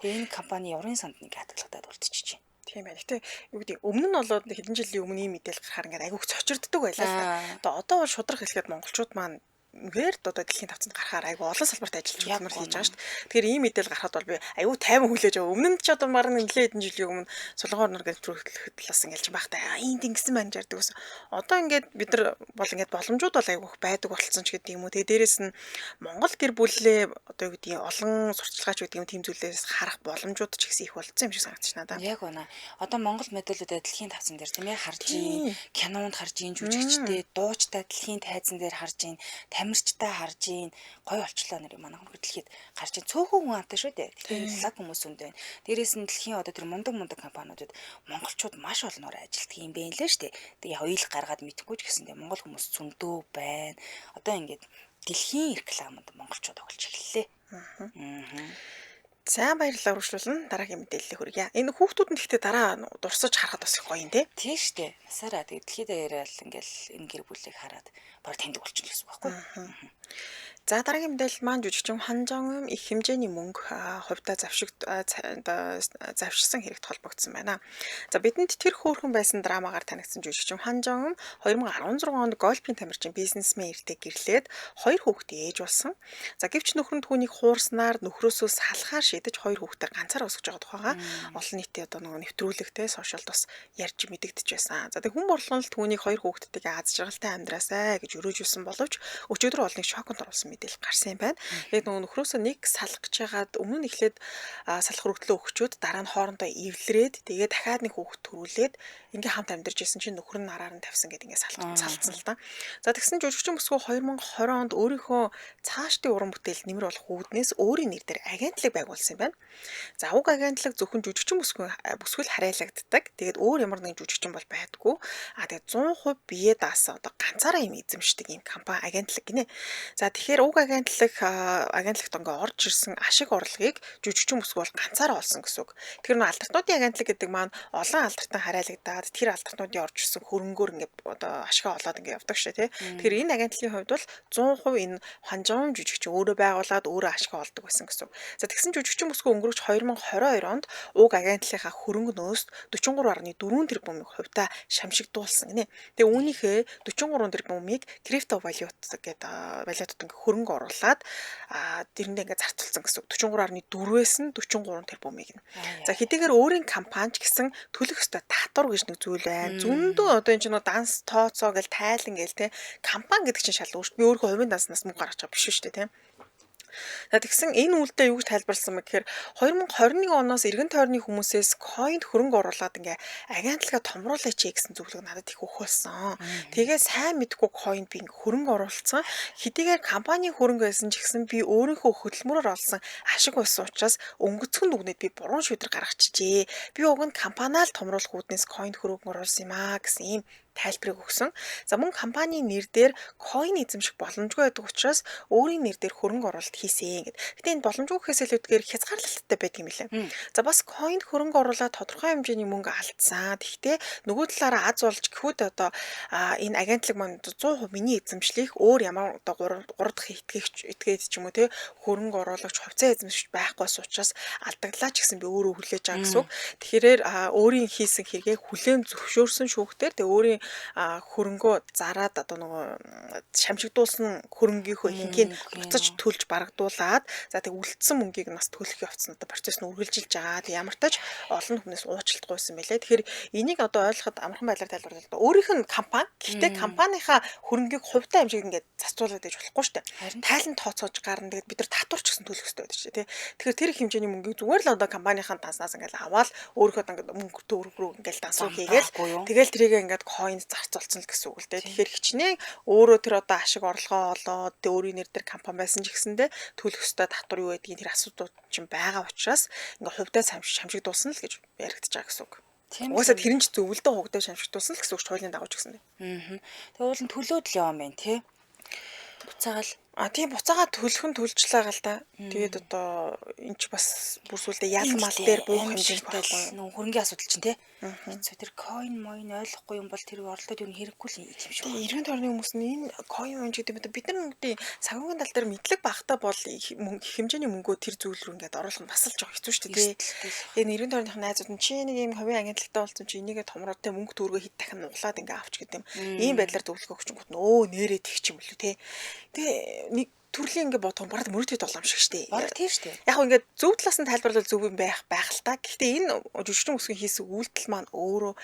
Тэгээ энэ компани урын санд нэг хадгалагдаад үлдчихэж байна. Тийм байна. Гэтэ юу гэдэг өмнө нь болоод хэдэн жилийн өмнө ийм мэдээлэл гарахаар ингээд айгүйх цочирддаг байлаа л да. Одоо бол шудраг хэлэхэд монголчууд маань үнээр одоо дэлхийн тавцанд гарахаар айгүй олон салбарт ажиллаж хөдөлмөр хийж байгаа шүү дээ. Тэгэхээр ийм мэдээлэл гарахад бол би айгүй тайван хүлээж аваа. Өмнө нь ч одоо маргаан нэлээд хэдэн жилийн өмнө Солонгоор нар нэвтрүүлэхэд бас ингээл ч байхтай ийм тэнгисэн байна жардаг ус. Одоо ингээд бид нар бол ингээд боломжууд бол айгүй их байдаг болсон ч гэдэг юм уу. Тэгээ дээрэс нь Монгол гэр бүлээ одоо юу гэдгийг олон сурталчилгаач гэдэг юм тийм зүйлээс харах боломжууд ч ихсэн их болцсон юм шиг санагдчих надад. Яг үнэ. Одоо Монгол мэдээллүүдээ дэлхийн тавцан дээр тийм ээ харж ийн, кинонд харж ийн, жүжигчтэй, дуучтай дэлхийн тайзан дээр харж ийн, тамирчтай харж ийн, гоё олчлоо нэр манай хүн дэлхийд гарч ийн. Цөөхөн хүн амтай шүү дээ. Тэгэхээр лаг хүмүүс үнд байна. Дээрээс нь дэлхийн одоо тэр мундаг компаниудад монголчууд маш олноор ажилтдаг юм байна лээ шүү дээ. Тэгээ ойл гаргаад мэдэхгүй ч гэсэн дээ монгол хүмүүс зөндөө байна. Одоо ингээд дэлхийн рекламад монголчууд тоглож эхэллээ. За баярлалаа үргэлжлүүлнэ. Дараагийн мэдээллийг хүргье. Энэ хүүхдүүд нь гэхдээ дараа дурсаж харахад бас их гоё юм тий. Тийм шүү дээ. Насаараа тэгээ дэлхийд даяараа л ингээл энэ гэр бүлийг хараад баг таньдаг болчихно гэсэн үг байхгүй юу? За дараагийн мэдээлэл маань жүжигчин Хан Жон их хэмжээний мөнгө хувьдаа завшсан хэрэгт холбогдсон байна. За бидэнд тэр хөөрхөн байсан драмагаар танигдсан жүжигчин Хан Жон 2016 онд гольфийн тамирчин бизнесмен эртээ гэрлээд хоёр хүүхдээ ээж болсон. За гэвч нөхөр нь түүнийг хуурснаар нөхрөөсөө салахаар шийдэж хоёр хүүхдээ ганцаараа өсгөж байгаа тухайга олон нийтийн одоо нөгөө нэвтрүүлэгтэй сошиалд бас ярьж мэдэгдэж байсан. За тэг хүн борлон л түүнийг хоёр хүүхдтэйгээ аз жаргалтай амьдраасай гэж өрөөж ирсэн боловч өчигдөр олныг шоконд оруулсан мэдээлэл гарсан юм байна. Тэгээд нөгөө нөхрөөсөө нэг салах гэж хагаад өмнө нь эхлээд салах өргөдлөө өгчөөд дараа нь хоорондоо эвлэрээд тэгээд дахиад нэг хүүхд төрүүлээд ингээ хамт амьдарч исэн чинь нөхөр нь араар нь тавьсан гэдэг ингээ салцсан л да. За тэгсэн жүжигчин бүсгүй 2020 онд өөрийнхөө цаашдын уран бүтээл нэмэр болох үүднээс өөрийн нэр дээр агентлаг байгуулсан юм байна. За уг агентлаг зөвхөн жүжигчин бүсгүй л харьяалагддаг. Тэгээд өөр ямар нэгэн жүжигчин бол байдаггүй. А тэгээд 100% бие даасан одоо ганцаараа юм эзэмшдэг юм компани агентлаг гинэ. За тэгэхээр уг агентлагт ингээ орж ирсэн ашиг орлогыг жүжигчин бүсгүй бол ганцаараа олсон гэсэн үг. Тэгэхээр нөө алдартнуудын агентлаг гэдэг маань олон алдартан харьяалагдаад тэр алдартнуудын орж ирсэн хөрөнгөөр ингээ одоо ашгаа олоод ингээ явдаг шээ тий. Тэгэхээр энэ агентлагийн хувьд бол 100% энэ Хан Жон жүжигчин өөрөө байгуулад өөрөө ашгаа олдог байсан гэсэн үг. За тэгсэн жүжигчин бүсгүй өнгөрөөч 2022 онд уг агентлагийнхаа хөрөнгөнөөс 43.4 тэрбумыг хувьдаа шамшигдуулсан гинэ. Тэгээ үүнийхээ 43 тэрбумыг крипто валют гэдэг валютад ингээ хөрөнгө оруулаад тэрэндээ ингээ зарцуулсан гэсэн үг. 43.4-ээс нь 43 тэрбумыг нь. За хэдийгээр өөрийн компани ч гэсэн төлөх ёстой татвар гэж нэг зүйл байна. Зөндөө одоо энэ чинь данс тооцоо гэл тайлан гэл те компани гэдэг чинь шал өөр. Би өөрийнхөө хувийн данснаас мөнгө гаргаж байгаа биш шүү дээ те. За тэгсэн энэ үйлдэл юу гэж тайлбарласан бэ гэхээр 2021 оноос эргэн тойрны хүмүүсээс койнд хөрөнгө оруулаад ингээ агентлагаа томруулаач гэсэн зөвлөгөө надад их өгөх болсон. Тэгээ сайн мэдгүй койнд би ингээ хөрөнгө оруулсан. Хэдийгээр компани хөрөнгө байсан ч гэсэн би өөрийнхөө хөдөлмөрөөр олсон ашиг болсон учраас өнгөцгөн дүгнээд би буруу шийдвэр гаргачихжээ. Би уг нь компаниал томруулах үүднээс койнд хөрөнгө оруулсан юм аа гэсэн ийм тайлбарыг өгсөн. За мөн компанийн нэр дээр coin эзэмших боломжгүй байдаг учраас өөрийн нэр дээр хөрөнгө оруулалт хийсэн гэд. Гэтэ энэ боломжгүй гэхээс илүүтэйгээр хязгаарлалттай байдаг юм билээ. За бас coin хөрөнгө оруулаад тодорхой хэмжээний мөнгө алдсан. Тэгэхдээ нөгөө талаараа аз болж гэхүүд одоо энэ агентлаг маань 100% миний эзэмшлих өөр ямар одоо 3 дахь итгэгч этгээд ч юм уу те хөрөнгө оруулагч хувьцаа эзэмшигч байхгүйс учраас алдагдлаа ч гэсэн би өөрөө хүлээж байгаа гэсэн үг. Тэгэхээр өөрийн хийсэн хэрэгээ хүлээн зөвшөөрсөн шүүхтэр тэгээ өөрийн хөрөнгөө зараад одоо нөгөө шамшигдуулсан хөрөнгийнхөө ихэнхийг буцаж төлж барагдуулаад за тэг үлдсэн мөнгийг нас төлөх явцсан одоо процесс нь үргэлжилж байгаа. Тэг ямар тач олон хүнээс уучлалт гуйсан байлээ. Тэгэхээр энийг одоо ойлгоход амархан байдлаар тайлбарлал. Өөрийнх нь компани гэхдээ компанийнхаа хөрөнгийг хувьтай хэмжээнд ингээд зарцуулаад байж болохгүй шүү дээ. Тайлан тооцоож гарна. Тэгээд бид нар татвар ч гэсэн төлөх ёстой байдаг шүү дээ. Тэгэхээр тэр хэмжээний мөнгийг зүгээр л одоо компанийнхаа данснаас ингээд аваад өөрийнхөө ингээд мөнгө төгрөг рүү ингээд дансуу хийгээл тэгэл тэрийг ингээд coin зарцуулсан л гэсэн үг л дээ. Тэгэхээр хичнээн өөрөө тэр одоо ашиг орлогоо олоод тэг өөрийн нэр дээр компани байсан ч гэсэндээ төлөх ёстой татвар юу гэдгийг тэр асуудлууд чинь байгаа учраас ингээд хувьдаа шамшигдуулсан л гэж яригдчих байгаа гэсэн үг. Угаасаа тэр нь ч зөвлөдөө хугадаа шамшигдуулсан л гэсэн үг хуулийн дагуу ч гэсэн. Аа. Тэгээ уул нь төлөөд л яваа юм байна тий. Буцаагаал А тийм буцаагаа төлөх нь төлж л байгаа л да. Тэгээд одоо эн чи бас бүр сүулдэ ял мал дээр буух хэмжээнд байхгүй. Нүү хөрөнгөний асуудал чинь тий. Хэцүү тэр coin моин ойлгохгүй юм бол тэр оролдоод юу хэрэггүй л юм шиг. Тийм эргэн тойрны хүмүүс нь энэ coin моин гэдэг юм бид нар нүгдийн санхүүгийн тал дээр мэдлэг багтаа бол их хэмжээний мөнгөө тэр зүйл рүү ингээд оруулах нь бас л жоох хэцүү шүү дээ тий. Тэгээд эргэн тойрных найзууд нь чи нэг юм хувийн агентлагтай болсон чи энийгээ томроод те мөнгө төгрөгөө хэд дахин нуглаад ингээд авч гэдэг юм. Ийм байдлаар зөвлөгөө өгчөнгүүт нь өө нэрээ тэгч юм болов тий. Тэгээ нэг төрлийн ингээ бодох бараг мөрөдөө тоглоом шиг штэ. Бараг тийм штэ. Яг хөө ингээд зөв талаас нь тайлбарлавал зөв юм байх байх л та. Гэхдээ энэ жүжигчин үсгийн хийсэн үйлдэл маань өөрөө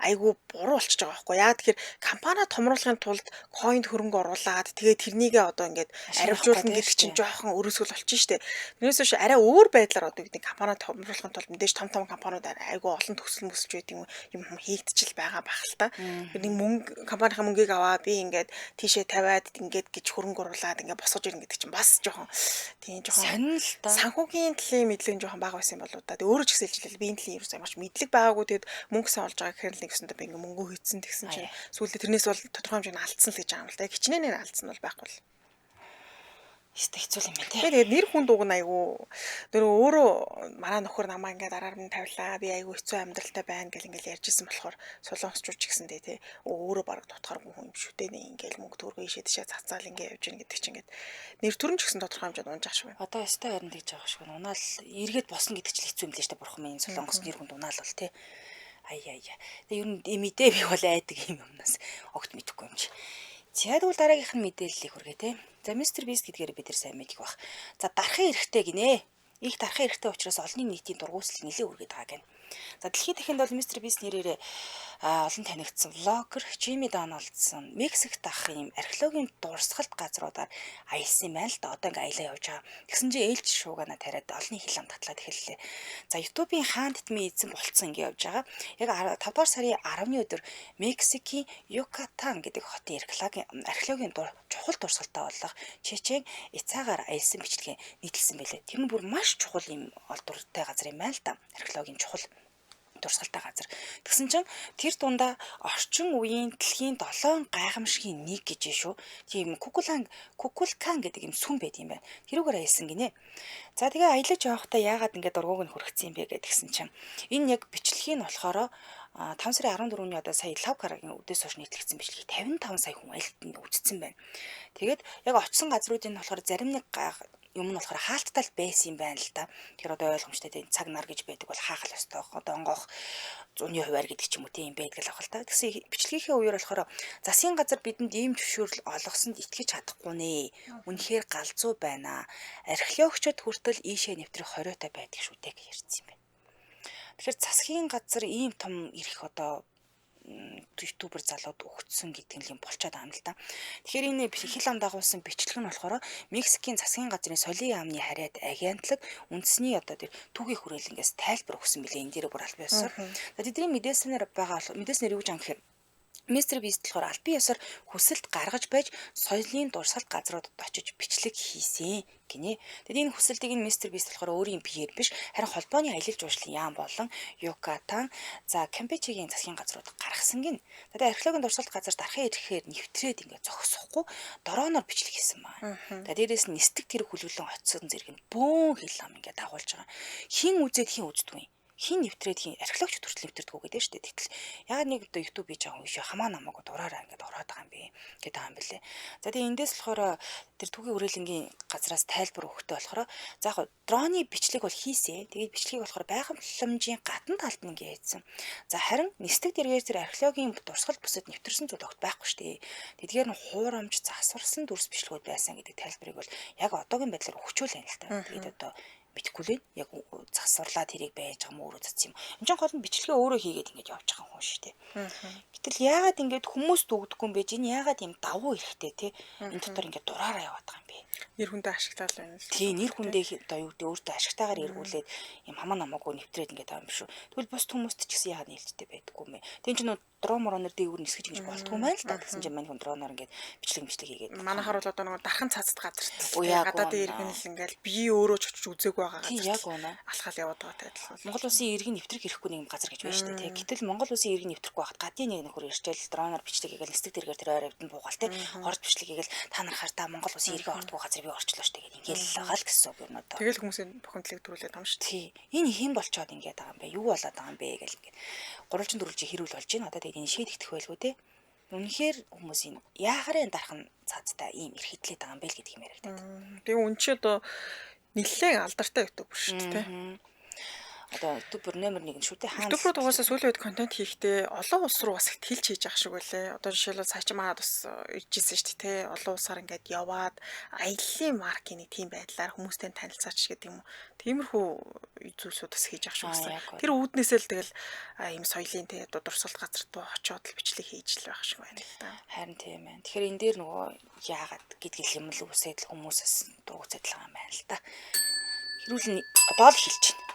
айгүй буруу болчихж байгаа байхгүй яа. Тэгэхээр компани томруулахын тулд coin хөрөнгө оруулаад тэгээ тэрнийгээ одоо ингээд аривжуулна гэдэг чинь жоохон өрөөсгөл болчих штэ. Тэрнээс биш арай өөр байдлаар одоо гэдэг компани томруулахын тулд мэдээж том том компаниуд айгүй олон төсөл мөсөлж байдаг юм хийгдчихэл байгаа байх л та. Нэг мөнгө компанийн мөнгийг аваа би ингээд тийшээ тавиад ингээд гэж хөрөнгө оруулаад ингээд босгож ирнэ гэдэг чинь бас жоохон тийм жоохон сонин л та. Санхүүгийн талын мэдлэг нь жоохон бага байсан юм болоо да. Тэг өөрөө ч гэсэн хэлжлээ. Би энэ талын ерөөсөө ямар ч мэдлэг байгаагүй. Тэгэд мөнгө сан олж байгаа гэхээр л нэгсэндээ би ингээ мөнгө хийцэн тэгсэн чинь сүүлдээ тэрнээс бол тодорхой хэмжээнд алдсан л гэж байгаа юм л да. Хичнээн алдсан бол байхгүй л. Хэвээ хэцүү юм байна тий. Тэгээд нэр хүн дууг нь айгүй нөр өөрөө манай нөхөр намаа ингээд араар нь тавилаа. Би айгүй хэцүү амьдралтай байна гэл ингээд ярьжсэн болохоор солонгосчууд ч гэсэндээ тий өөрөө бараг дутхааргүй хүн юм шүү дээ. Ингээд мөнгө төгрөгөө ийшээ тийшээ цацаал ингээд явж гин гэдэг чинь ингээд нэр төрөн ч гэсэн тодорхой хэмжээнд унж ах шиг байна. Одоо өстой харин тэгж байгаа шиг байна. Унаал эргээд босно гэдэг чинь хэцүү юм лээ шүү дээ. Бурхан минь солонгос нэр хүнд унаал бол тий. Аяа яа. Тэгээ ер нь мэдээ би бол айдаг юм юмнаас огт мэдэхгүй юм чи. За тэгвэл дараагийнх нь мэдээллийг хүргэе те. За Мистер Бист гэдгээр бид нар сайн мэдэх бах. За дарахын эрхтэй гинэ. Их дарахын эрхтэй учраас олонний нийтийн дургуйслал нэлээд үргээд байгаа гэнэ. За дэлхийн дахинд бол Мистер Бист нэрээр олон танигдсан влогер Жими Дональдсон Мексикт ах юм археологийн дурсгалт газруудаар аялсан юм байна л да. Одоо ингээ аялаа явж байгаа. Тэгсэн чинь ээлж шуугана тариад олонний хил ам татлаад эхэллээ. За YouTube-ийн хаан тэтмийн эзэн болцсон ингээ явж байгаа. Яг 5 дугаар сарын 10-ны өдөр Мексикийн Юкатан гэдэг хотын археологийн чухал дурсгалтай болох Чечен Ицаагаар аялсан бичлэгээ нийтэлсэн байлээ. Тэр нь бүр маш чухал юм олдвартай газар юм байна л да. Археологийн чухал дурсгалтай газар. Тэгсэн чинь тэр дундаа орчин үеийн дэлхийн 7 гайхамшигын нэг гэж шүү. Тийм Кукулкан гэдэг юм сүм байд юм байна. Тэрүүгээр аялсан гинэ. За тэгээ аялаж явахдаа яагаад ингэ дургуг нь хүргэсэн юм бэ гэдгсэн чинь энэ яг бичлэгийг нь болохоор 5 сарын 14-ний одоо сая Лав Карагийн үдээс хойш нийтлэгдсэн бичлэгийг 55 сая хүн аялалд нь үзсэн байна. Тэгээд яг очисон газруудын болохоор зарим нэг юм нь болохоор хаалттай л байсан юм байна л да. Тэгэхээр одоо ойлгомжтой тийм цаг нар гэж байдаг бол хаах л ёстой. Одоо онгоох зуны хуваар гэдэг ч юм уу тийм байдаг л ах л та. Тэгсэн бичлэгийнхээ үеэр болохоор засгийн газар бидэнд ийм зөвшөөрөл олгосонд итгэж чадахгүй нэ. Үнэхээр галзуу байна. Археологчид хүртэл ийшээ нэвтрэх хориотой байдаг шүү дээ гэж ярьсан юм байна. Тэгэхээр засгийн газар ийм том эрх одоо ютубер залууд өгцсөн гэдэг нь юм болчоод байгаа юм л да. Тэгэхээр энэ хил ам дагуулсан бичлэг нь болохоор Мексикийн засгийн газрын солийн яамны харьяат агентлаг үндэсний одоо тэр түүхийн хүрээлэнгээс тайлбар өгсөн билээ энэ дээр бүр аль биесээр. За тэдний мэдээлснээр байгаа мэдээлснээр юу гэж юм гэхээр Мистер Бист болохоор албан ёсоор хүсэлт гаргаж байж соёлын дурсгалт газруудад очиж бичлэг хийсэн гинэ. Тэгэд энэ хүсэлтийг нь Мистер Бист болохоор өөрийн биеэр биш харин холбооны аялал жуулчлалын яам болон Юкатан за Кампечигийн засгийн газрууд гаргасан гин. Тэгээд археологийн дурсгалт газар дарахын ирэхээр нэвтрээд ингээд зогсохгүй дрооноор бичлэг хийсэн байна. Тэгээд дээрээс нь нисдэг тэр хүлэглэн очсон зэрэг нь бөөн хил ам ингээд дагуулж байгаа. Хин үзээд хин үздэггүй юм. Хин нэвтрээд хин археологч хүртэл нэвтэрдэг үү гэдэг шүү дээ. Гэтэл яагаад нэг одоо YouTube хийж байгаа юм шиг хамаа намаагүй дураараа ингээд ороод байгаа юм бэ гэдэг байгаа юм бэлээ. За тэгээ эндээс болохоор тэр түүхийн хүрээлэнгийн газраас тайлбар өгөхдөө болохоор за яг дроны бичлэг бол хийсэ. Тэгээд бичлэгийг болохоор байгууламжийн гадна талд нь ингээд хийсэн. За харин нисдэг дэргээр тэр археологийн дурсгал бүсэд нэвтэрсэн зүйл огт байхгүй шүү дээ. Тэдгээр нь хуурамч засварсан дүрс бичлэгүүд байсан гэдэг тайлбарыг бол яг одоогийн байдлаар өгчөөл юм л та. Тэгээд одоо мэдхгүй л яг засварлаа тэрийг байж байгаа юм өөрөө цацсан юм. Энд чинь гол нь бичлэгээ өөрөө хийгээд ингэж явж байгаа хүн шүү дээ. Гэтэл яагаад ингэж хүмүүст өгдөггүй юм бэ? Энэ яагаад юм давуу эрэхтэй те? Энэ дотор ингэж дураараа яваад байгаа юм бэ? Нэр хүндээ ашигтаал байна л. Тий, нэр хүндээ одоо юу гэдэг өөртөө ашигтайгаар эргүүлээд юм хамаа намаагүй нэвтрээд ингэж байгаа юм шүү. Тэгвэл бус хүмүүст ч гэсэн яагаад нээлттэй байдаггүй юм бэ? Тэн чинь дрон моронор дээгүүр нисгэж ингэж болдгоо юм байна л да. Тэгсэн чинь мань хүн дроноор ингэж бичлэг хийгээд. Манайхаар бол одоо нөгөө дархан цацд газарт гадаадын иргэн л ингээл бие өөрөө ч очиж үзээгүй байгаа газар. Алхаал яваад байгаатай адилхан. Монгол улсын иргэн нэвтрэх хэрэггүй нэг юм газар гэж байна шүү дээ. Гэтэл Монгол улсын иргэн нэвтрэхгүй байхад гадны нэг нөхөр ирчээл дроноор бичлэг хийгээл нисдэг дэргээр тэр ойр авдан буугаал те. Хорж бичлэг хийгээл та нар хар та Монгол улсын иргэн ордгоо газар би орчлоо шүү дээ. Ингээл байгаа л гэсэн үг юм одоо. Тэгэл хүмүүсийн бухимдлыг төрүүлээд байгаа юм шүү дээ. Тий. Энэ хэн болчоод ингээд байгаа юм бэ? Юу болоод байгаа юм бэ гэл ингээд гурвалжин дөрвөлжин хэрүүл болж байна. Одоо тэгээд энэ шийдэгдэх байлгүй те. Үнэхээр хүмүүсийн яахарын дархан цаацтай ийм эрх хэдлээд байгаа юм бэ л гэдэг юм яригдаад. Тэгээ үн чи одоо нэлээд алдартай YouTuber шүү дээ те. Одоо YouTuber номер 1 шүү дээ. YouTuber-ууд угаасаа сүүлийн үед контент хийхдээ олон улс руу бас их тэлж хийж байгаа шиг байлээ. Одоо жишээлбэл сая чи манад бас ирж ирсэн шүү дээ те. Олон улсаар ингээд яваад аяллаа маркийн нэг тийм байдлаар хүмүүстэй танилцаач гэдэг юм уу. Тиймэрхүү зүйлсүүд бас хийж байгаа шиг байсан. Тэр үүднээсээ л тэгэл ийм соёлын те одоо дурсгалт газар руу очиод л бичлэг хийж л байх шиг байна л да. Харин тийм байна. Тэгэхээр энэ дээр нөгөө яагаад гэдгийг юм л үсээд л хүмүүсээс дургуцаад л байгаа юм байна л да. Хэрүүл нь одоо л хэлж байна.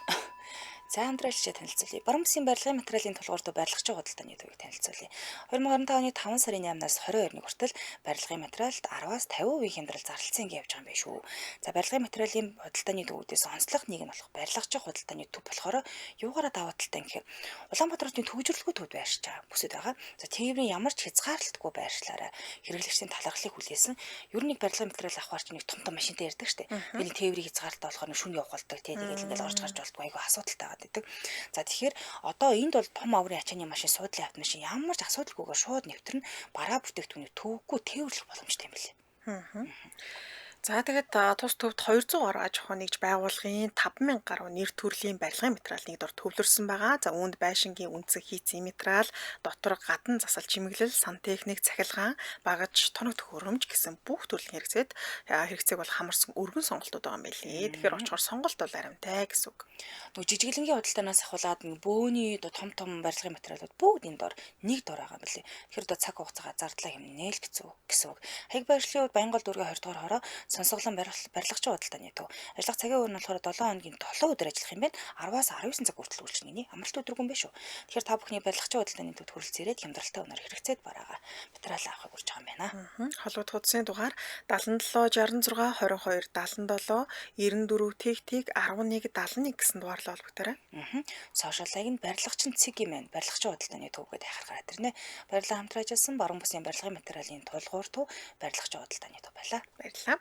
За хамтрагчдаа танилцуулъя. Баруун бүсийн барилгын материалын тулгуурт барилгачийн худалдааны төвийг танилцуулъя. 2025 оны 5 сарын 8-наас 22-ны хүртэл барилгын материалд 10-аас 50% хямдрал зарлалцсан гэж явж байгаа юм байна шүү. За барилгын материалын худалдааны төвүүдээс онцлог нэг нь болох барилгачийн худалдааны төв болохоор юугаараа давуу талтай юм гэхээр Улаанбаатар хотын төвжирлгүй төвд байршиж байгаа бүсэд байгаа. За тээврийн ямар ч хязгаарлалтгүй байршлаараа хэрэглэгчдийн талархлыг хүлээсэн. Ер нь нэг барилгын материал авахар ч нэг том том машинтай ярьдаг штеп. Тэр тээврийн хязгаарлалт болохоор шүн явах болдог тий. Тэгэл ингээл орж гарч болдгоо айгүй асуудалтай байдаг. За тэгэхээр одоо энд бол том аврын ачааны машин, суудлын автомашин ямар ч асуудалгүйгээр шууд нэвтрэн бараа бүтээгдэхүүнийг төвөггүй тээвэрлэх боломжтой юм билээ. За тэгээд тус төвд 200 гаруй аж ахуй нэгж байгууллагын 5000 гаруй нэр төрлийн барилгын материал нэг дор төвлөрсөн байгаа. За үүнд байшингийн үндсэн хийцийн материал, дотор гадна засал чимэглэл, сантехник, цахилгаан, багаж, тоног төхөөрөмж гэсэн бүх төрлийн хэрэгцээг бол хамарсан өргөн сонголтууд байгаа юм билээ. Тэгэхээр очихоор сонголт бол аримтай гэсэн үг. Нөгөө жижиглэнгийн худалдаанаас ахуулаад бөөний одоо том том барилгын материалууд бүгд энэ дор нэг дор байгаа юм билээ. Тэгэхээр одоо цаг хугацаагаа зардлаа хэмнээл гэсэн үг. Хаяг байрлалын хувьд Баянгол дүүргийн 20 дугаар хороо сонсголон барилгачийн худалдааны төв. Ажиллах цагийн өөр нь болохоор 7 хоногийн 7 өдөр ажиллах юм байна. 10-аас 19 цаг хүртэл үйлчлэнэ гинэ. Амралт өдөргүй юм байна шүү. Тэгэхээр та бүхний барилгачийн худалдааны төвд хүрэлцээрээд хямдралтай үнээр хэрэгцээд бараагаа материал авахыг урьж байгаа юм байна. Холбогдох утасны дугаар 77 66 22 77 94 тэг тэг 11 71 гэсэн дугаарлаа холбогдоорой. Сошиал хаяг нь барилгачин цэг юм байна. Барилгачийн худалдааны төв гэдээ хайхаар гараад ирнэ. Баярлалаа хамтран ажилласан Баруун бүсийн барилгын материалын тулгуур төв барилгачийн худалдааны төв байлаа. Баярлалаа.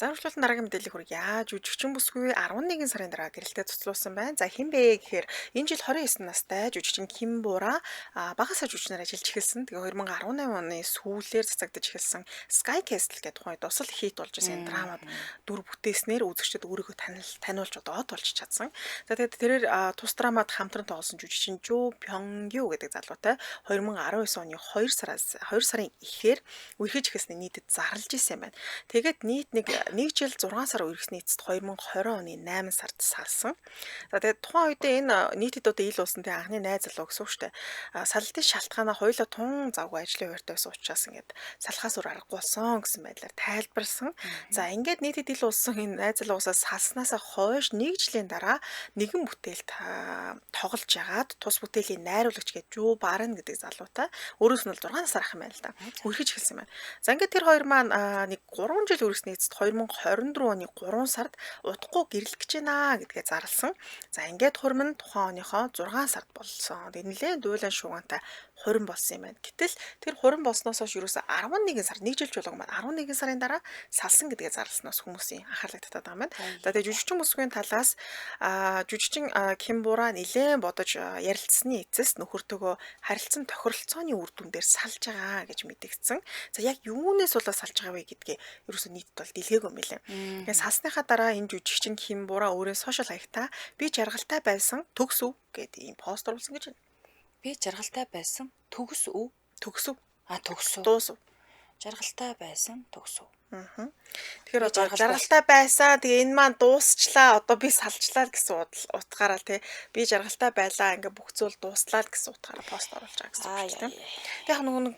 За үргэлжлүүлэн дараагийн мэдээллийг хүргье. Жүжигчин бүсгүй 11 сарын дараа гэрэлтэй цуцлуулсан байна. За хэн бэ гэхээр энэ жил 29 настай жүжигчин Ким Бура багасаа жүжигчнээр ажиллаж эхэлсэн. Тэгээ 2018 оны сүүлээр цацагдаж эхэлсэн Sky Castle гэдэг тухайн дусал хит болж байсан драмад дүр бүтээснээр үзэгчдэд өөрийгөө таниулж одоо од болж чадсан. За тэгээд тэрээр тус драмад хамтран тоглосон жүжигчин Жо Пёнгю гэдэг залуутай 2019 оны 2 сарын ихээр үерхэж эхэлсний нийтэд зарлж исэн юм байна. Тэгээд нийт нэг 1 жил 6 сар үерхсэний эцэст 2020 оны 8 сард салсан. За тэгээд тухайн үедээ энэ нийтэд одоо ил уулсан тэгээ анхны найз залуу гэсэн үг шүү дээ. Салалтын шалтгаанаа хоёулаа тун завгүй ажлын хуваарьтай байсан учраас ингээд салахаас өөр аргагүй болсон гэсэн байдлаар тайлбарлсан. За ингээд нийтэд ил уулсан энэ найз залуугасаа салснаасаа хойш 1 жилийн дараа нэгэн бүтээлд тоглож ягаад тус бүтээлийн найруулагч гэж Жуу Барн гэдэг залуутай өөрөөс нь бол 6 насаар ах юм байна л да. Үерхэж эхэлсэн юм байна. За ингээд тэр хоёр маань нэг 3 жил үргэсний эцэст 2024 оны 3 сард удахгүй гэрлэх гэж байна гэдгээ зарласан. За ингээд хурим нь тухайн оныхоо 6 сард болсон. Тэгээ нэлээд дуулан шуугантай хурим болсон юм байна. Гэтэл тэр хурим болсноос хойш ерөөсө 11 сар, нэг жил жуулга маань 11 сарын дараа салсан гэдгээ зарласнаас хүмүүсийн анхаарлыг татаад байгаа юм байна. За тэгээ жүжигчин бүсгүйн талаас жүжигчин Ким Бура нэлээд бодож ярилцсаны эцэс нөхөртөөгөө харилцан тохиролцооны үр дүн дээр салж байгаа гэж мэдэгдсэн. За яг юунаас болоод салж байгаа вэ гэдгээ ерөөсө нийтэд бол дэлгээгүй юм билээ. Тэгээ салсныхаа дараа энэ жүжигчин Ким Бура өөрөө сошиал хаягтаа би жаргалтай байсан төгс өв гэдэг ийм пост оруулсан гэж байна. Би жаргалтай байсан төгс өв. Төгс өв. А төгс өв. Дуус өв. Жаргалтай байсан төгс өв. Тэгэхээр одоо жаргалтай байсан. Тэгээ энэ маань дуусчлаа. Одоо би салчлаа гэсэн утгаараа тий. Би жаргалтай байлаа. Ингээ бүх зүйл дууслаа л гэсэн утгаараа пост оруулж байгаа гэсэн үг тийм. Тэг яг нөгөө нэг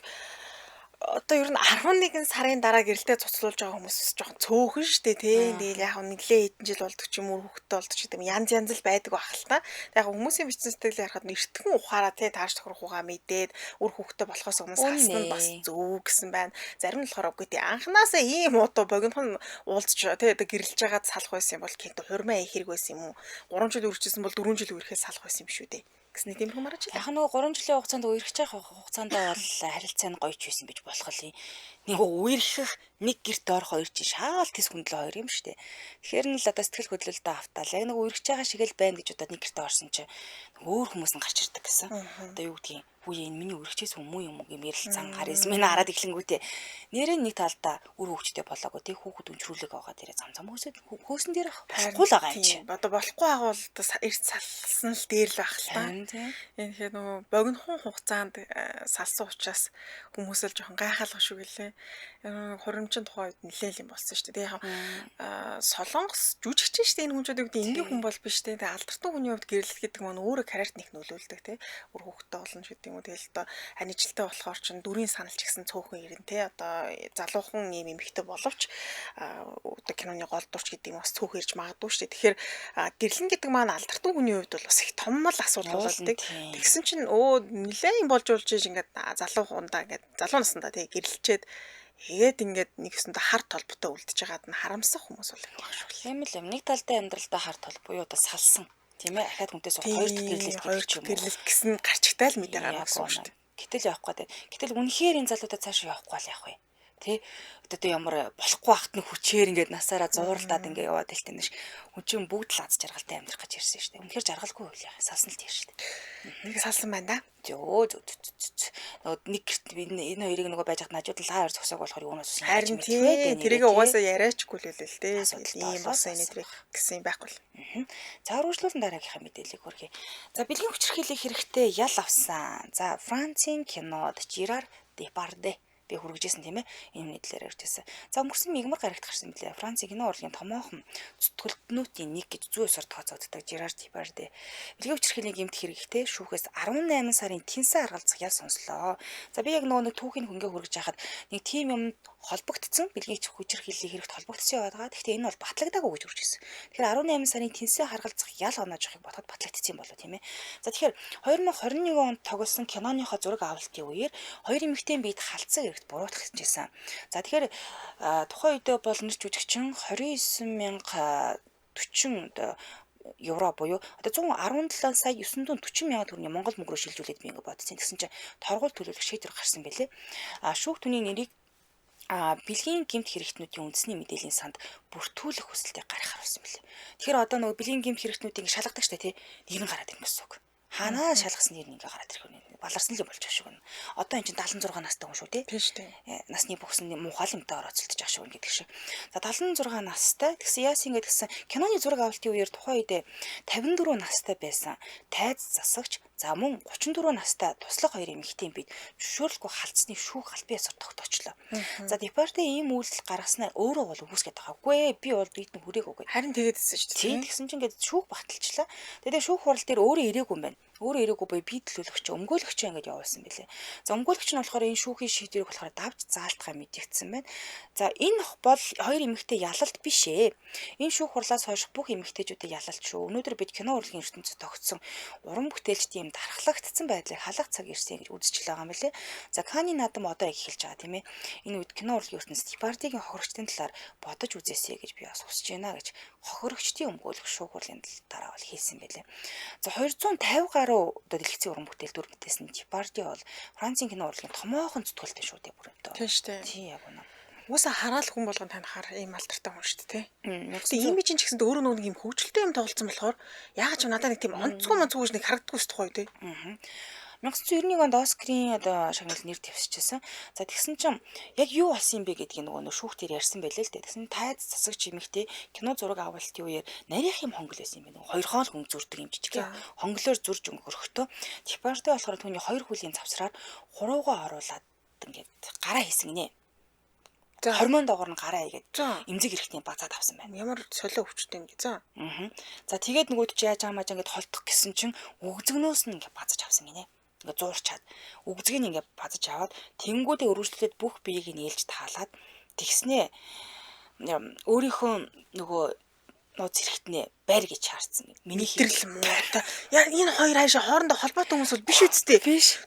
одоо ер нь 11 сарын дараа гэрэлтэй цуцлуулж байгаа хүмүүс бас жоохон цөөхөн шүү дээ тий. Тэгэл яг нэлээ хэдэн жил болдог ч юм уу хүүхдтэй болдог ч гэдэг юм янз янз л байдаг байх л та. Тэг яг хүмүүсийн бичсэн сэтгэлээр харахад эртхэн ухаараа тий тааш тохирох угаа мэдээд үр хүүхдтэй болохоос өмнө салсан нь бас зөв гэсэн байна. Зарим нь болохоор үгүй тий анхнаасаа ийм удаа богинохон уулзч тий одоо гэрэлж байгаад салах байсан юм бол гэнт хурмаа их хэрэг байсан юм уу? 3 жил үржижсэн бол 4 жил үерхээ салах байсан юм шүү дээ. Гэсэн нэг тийм хүмүүс марж илээ. Яг нөгөө 3 жилийн хугацаанд үерхэж явах хугацаанд бол харилцаа нь гоё ч байсан гэж болох юм. Нэг үерхэх нэг гэрт орох хоёр чинь шаал тэс хүндлээ хоёр юм шүү дээ. Тэгэхээр нь л одоо сэтгэл хөдлөлтөө автаал яг нэг үерхэж байгаа шиг л байна гэж удаад нэг гэрт орсон чинь өөр хүмүүс нь гарч ирдэг гэсэн. Одоо юу гэдгийг үгүй энэ миний үерхчээс хүн муу юм уу гэм ярилцсан харизм минь хараад эхлэнгүүтээ нэрээ нэг талдаа үр хөвгчтэй болоогүй тий хүүхэд өнчрүүлэг байгаа дээрээ зам зам хөөсөн дээр болохгүй л байгаа юм чи. Одоо болохгүй байгаа бол одоо эрт салсан л дээр л байх л та. Энэ тэгэхээр нөгөө богинохон хугацаанд салсан учраас хүмүүс л жоохон гайхалгаа шүү гэлээ. Хуримчин тухайн үед нэлээл юм болсон шүү дээ. Яг Солонгос жүжигчин шүү дээ энэ хүн чинь гэдэг энгийн хүн бол биш тий. Тэгээ алдартай хүний хувьд гэрлэл гэдэг маань өөрөө карьерт нэг нөлөөлдөг тий. Үр хүүхэдтэй болно ч гэдэг юм уу. Тэгэл одоо анижилтай болохоор чинь дүрийн санал ч гэсэн цөөхөн ирэн тий. Одоо залуухан ийм эмэгтэй боловч одоо киноны гол дурч гэдэг юм бас цөөхөн ирж магадгүй шүү дээ. Тэгэхээр гэрлэн гэдэг маань алдартай хүний хувьд бол бас их том л асуудал болдог. Тэгсэн чинь нэлээ юм болж болж иж ингээд залуу хундаа ингээд залуу насндаа тий гэрлчээд тэгээд ингээд нэг өсөндө хар толботой үлдэж байгаад нь харамсах хүмүүс бол их баг шүү. Тийм л юм. Нэг талдаа амьдралдаа хар тол буюу одоо салсан. Тийм ээ. Ахаад хүнтэй суух хоёр дахь гэрлэлт гэдэг ч юм уу. Гэрлэлт гэсэн гарчигтай л мэдээ гарна гэсэн үг шүү дээ. Гэтэл явах гээд. Гэтэл үнэхээр энэ залуудаа цаашаа явахгүй л явах вэ? Тэ одоо ямар болохгүй хахт нь хүчээр ингээд насаараа зууралдаад ингээд яваад илтэн ш. Хүн чинь бүгд л аз жаргалтай амьдрах гэж ирсэн шүү дээ. Үнэхээр жаргалгүй үйл яах салсан л тийм шүү дээ. Нэг салсан байна да. Зөө зөө зөө. Нөгөө нэг гэрт би энэ хоёрыг нөгөө байж хат нажууд л хаа хоёр зогсоог болохоор юунаас ус харин тий тэрийг угаасаа яриачгүй л л дээ. Ийм болсон энэ тэрийг гэсэн юм байхгүй л. За үргэлжлүүлэн дараагийнхаа мэдээллийг хүргэе. За бэлгийн хүчирхийлэх хэрэгтэй ял авсан. За Францын кинод Жерар Депарде би хүргэжсэн тийм ээ. Энэ нийтлэлээр ярьжсэн. За өнгөрсөн мигмар гарагт гарсан билээ. Францын кино урлагийн томоохон зүтгэлтнүүдийн нэг гэж зүй ёсоор тооцогддог Жерар Депарде. Бэлгийн хүчирхийллийн гэмт хэрэгтэй шүүхээс 18 сарын тэнсэн аргалцах ял сонслоо. За би яг нөгөө нэг түүхийн хөнгээ хүргэж байхад нэг тийм юм холбогдсон бэлгийн хүчирхийллийн хэрэгт холбогдсон яваад байгаа. Гэхдээ энэ бол батлагдаагүй гэж хүргэжсэн. Тэгэхээр 18 сарын тэнсэн харгалзах ял оноож явахыг бодоход батлагдсан юм болоо тийм ээ. За тэгэхээр 2021 онд тоглосон киноныхоо зураг авалтын үеэр хоёр эмэгтэй биед халдсан хэрэгт буруутгах гэжсэн. За тэгэхээр тухайн үедээ бол нэр жүжигчин 29,040 евро буюу одоо 117 сая 940 мянган төгрөгийн Монгол мөнгө рүү шилжүүлээд би ингэ бодсон. Тэгсэн чинь торгуул төлөөлөх шийдвэр гарсан байлээ. Шүүх түүний нэрийг бэлгийн гэмт хэрэгтнүүдийн үндэсний мэдээллийн санд бүртгүүлэх хүсэлтийг гаргахар болсон билээ. Тэгэхээр одоо нөгөө бэлгийн гэмт хэрэгтнүүдийг шалгадаг штэ тий. Нэр нь гараад ирнэ гэсэн үг. Хаанаа шалгасан нэр нь ингээ гараад ирэх вэ? Баларсан л юм болж байгаа шиг байна. Одоо эн чинь 76 настай хүн шүү дээ. Тийм шүү дээ. Насны бүхсэн муухай л юмтай орооцолдож байгаа шиг байна гэдэг шиг. За 76 настай. Тэгсэн яасан ингэ тэгсэн киноны зураг авалтын үеэр тухайн үедээ 54 настай байсан. Тайз засагч за мөн 34 настай туслах хоёр эмэгтэй бид зөвшөөрлгүй халдсны шүүх албан ёсоор тогтоочлоо. За Депарде ийм үйлдэл гаргаснаар өөрөө бол үгүйсгээд байгаа. Үгүй ээ би бол биед нь хүрээгүй гэдэг. Харин тэгээд ирсэн шүү дээ. Тэгсэн чинь ингээд шүүх баталчлаа. Тэгээд шүүх хурал дээр өөрөө ирээгүй юм байна. Өөрөө ирээгүй буюу би төлөөлөгч, өмгөөлөгч ингээд явуулсан билээ. За өмгөөлөгч нь болохоор энэ шүүхийн шийдвэрийг болохоор давж заалтгаа мэдэгдсэн байна. За энэ бол хоёр эмэгтэй ялалт биш ээ. Энэ шүүх хурлаас хойш бүх эмэгтэйчүүдийн ялалт шүү. Өнөөдөр бид кино урлагийн ертөнцид тогтсон уран бүтээлчдийн юм дархлагдсан байдлыг халах цаг ирсэн гэж үзэж л байгаа юм билээ. За Каны наадам одоо яг эхэлж байгаа тийм ээ. Энэ үед кино урлагийн ертөнцид Депардигийн хохирогчдын талаар бодож үзээсэй гэж би бас хүсэж байна гэж хохирогчдын өмгөөлөх шүүх хурлын дараа бол хэлсэн байлээ. За 250 гаруй одоо дэлгэцийн уран бүтээл дүр бүтээсэн Депарди бол Францын кино урлагийн томоохон зүтгэлтэй шүү дээ бүр өдөө. Тийм шүү дээ. Тийм яг үнэ. Угаасаа хараал хүн болгон тань хар ийм алдартай хүн шүү дээ, тэ. Тэгээ имиж чинь ч гэсэнд өөрөө нэг юм хөгжилтэй юм тоглолцсон болохоор яагаад ч надад нэг тийм онцгой монцгой гэж нэг харагддаггүй шүү дээ, тэ. 1991 онд Оскарын одоо шагнал нэр дэвсчихсэн. За тэгсэн чинь яг юу болсон юм бэ гэдгийг нөгөө шүүх дээр ярьсан байлээ л дээ. Тэгсэн тайз засагч эмэгтэй кино зураг авалтын үеэр нарийнх юм хонгол байсан юм байна. Хоёр хоол хүн зүрдэг юм жижиг. Хонглоор зурж өнгөрөхдөө Депарде болохоор түүний хоёр хүлийн завсраар хуруугаа оруулаад ингээд гараа хийсэн гинэ. Хормон доогоор нь гараа хийгээд эмзэг эрэхтний базаад авсан байна. Ямар солио өвчтэй юм гэ. За. За тэгээд нөгөөд чи яаж байгаа маа ингээд холдох гэсэн чинь үгзэгнөөс нь ингээд базаж авсан гинэ. Ингээд зуурчаад үгзгийг ингээд базаж аваад тэнгүүдээ өргөжлүүлээд бүх биеийг нь ээлж таалаад тэгснээ өөрийнхөө нөгөө нууц хэрэгтнээ байр гэж шаардсан. Миний хэрэл муутай. Яа энэ хоёр хаашаа хоорондоо холбоотой хүмүүс бол биш үсттэй.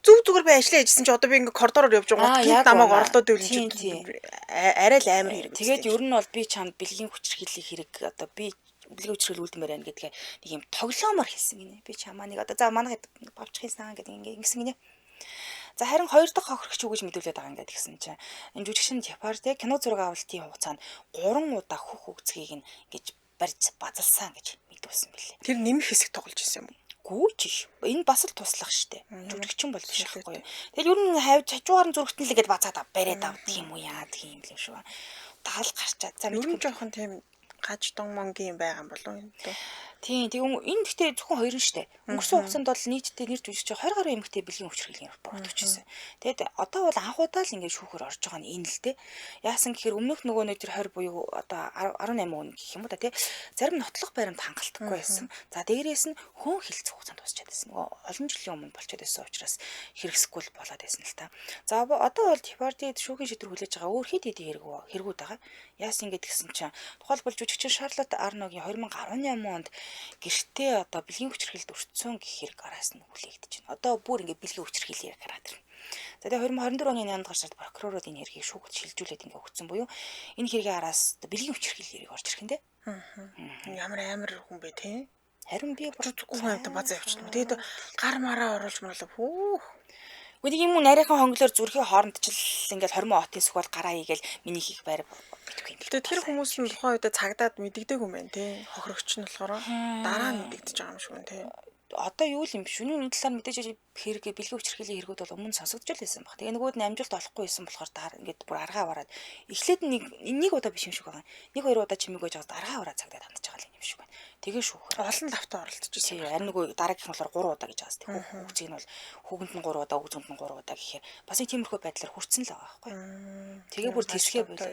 Зүг зүгээр би ажиллаа хийжсэн чи одоо би ингээ коридороор явж байгаа гинт намайг орлоод байвал чи арай л амар хэрэг. Тэгээд ер нь бол би чамд бэлгийн хүчирхийллийн хэрэг одоо би бэлгийн хүчирхийлэл үлдмээр байна гэдгээ нэг юм тоглоомор хэлсэн гинэ. Би чамаа нэг одоо за манайх бавчих юмсан гэдэг ингээ ингэсэн гинэ. За харин хоёр дахь хохирогч юу гэж мэдүүлээд байгаа ингээд гэсэн чинь энэ жүжигчин Депарде кино зураг авалтын хугацаанд 3 удаа хөх үгцгийг нь ингэж барьж базалсан гэж мэдүүлсэн билээ. Тэр нэмэх хэсэг тоглож исэн юм уу? Гүүч ш. Энэ бас л туслах штэ. Жүжигчин бол биш байхгүй юу. Тэгэл ер нь хавж хажуугаар нь зүрхтэн л ингээд базаад бариад авдаг юм уу яадаг юм л юм шүү. Таал гарчаад. За ер нь жоохон тийм гаж дон монгийн юм байгаа юм болов уу энэ дөө. Тийм тэг энэ гэхдээ зөвхөн хоёр нь штэ. Өнгөрсөн хугацаанд бол нийтдээ нэр жүжигч 20 гаруй эмэгтэй бэлгийн хүчирхийллийн буруутгажсэн. Тэгэд одоо бол анх удаа л ингээд шүүхээр орж байгаа нь энэ л дээ. Яасан гэхээр өмнөх нөгөө нэг тэр 20 буюу одоо 18 он гэх юм уу та тий. Зарим нотлох баримт хангалтгүй байсан. За дээрээс нь хөөн хилцэх хугацаанд дуусчаад байсан. Нөгөө олон жилийн өмнө болчиход байсан учраас хэрэгсэхгүй л болоод байсан л та. За одоо бол Депарди шүүхийн шийдвэр хүлээж байгаа өөр хэд хэдэн хэрэгүүд байгаа. Яасан ингээд гэсэн чинь тухайлбал жүжигчин Шарлот Арногийн 2018 онд гэртээ одоо бэлгийн хүчирхийлэлд өртсөн гэх хэрэг араас нь хүлээгдэж байна. Одоо бүр ингээд бэлгийн хүчирхийлэл гараад ирнэ. За тэгээ 2024 оны 8 дугаар сард прокурорууд энэ хэргийг шүүхд шилжүүлээд ингээд өгсөн буюу энэ хэргийн араас одоо бэлгийн хүчирхийлэл хэрэг орж ирэх нь дээ. Ямар амар хүн бэ те? Харин би бүр зүггүй хүн амтан базаа явчихна. Тэгээд гар мараа оруулж марлаа. Хүүх. Үгүй нэг юм уу нарийнхан хонглоор зүрхийн хооронд чил ингээл хормон отын сүхэл гараа хийгээл миний хийх байр битгүй юм. Гэтэ тэр хүмүүс нь тухайн үедээ цагдаад мэддэгдээгүй юм байна те. Хохирогч нь болохоор дараа нь мэдэгдэж байгаа юм шиг байна те. Одоо юу л юм биш. Шөнийн талаар мэдээж хэрэг бэлгийн хүчирхийллийн хэрэгүүд бол өмнө сонсогдож л байсан баг. Тэгээ нөгөөд нь амжилт олохгүй байсан болохоор дараа ингээд бүр аргаа аваад эхлээд нэг удаа биш юм шиг байгаа. Нэг хоёр удаа чимээг байж байгаа аргаа аваад цагдаад хандж байгаа юм шиг байна. Тэгээ шүүхээр олон давтаа оролцож байсан. Харин нөгөө дараагийнх нь болохоор 3 удаа гэж байгаас. Тэг хүүхзийг нь бол хүүгэнд нь 3 удаа, үгзэнд нь 3 удаа гэхээр бас нэг тиймэрхүү байдлаар хүрцэн л байгаа байхгүй. Тэгээ бүр тэсгээ болоо.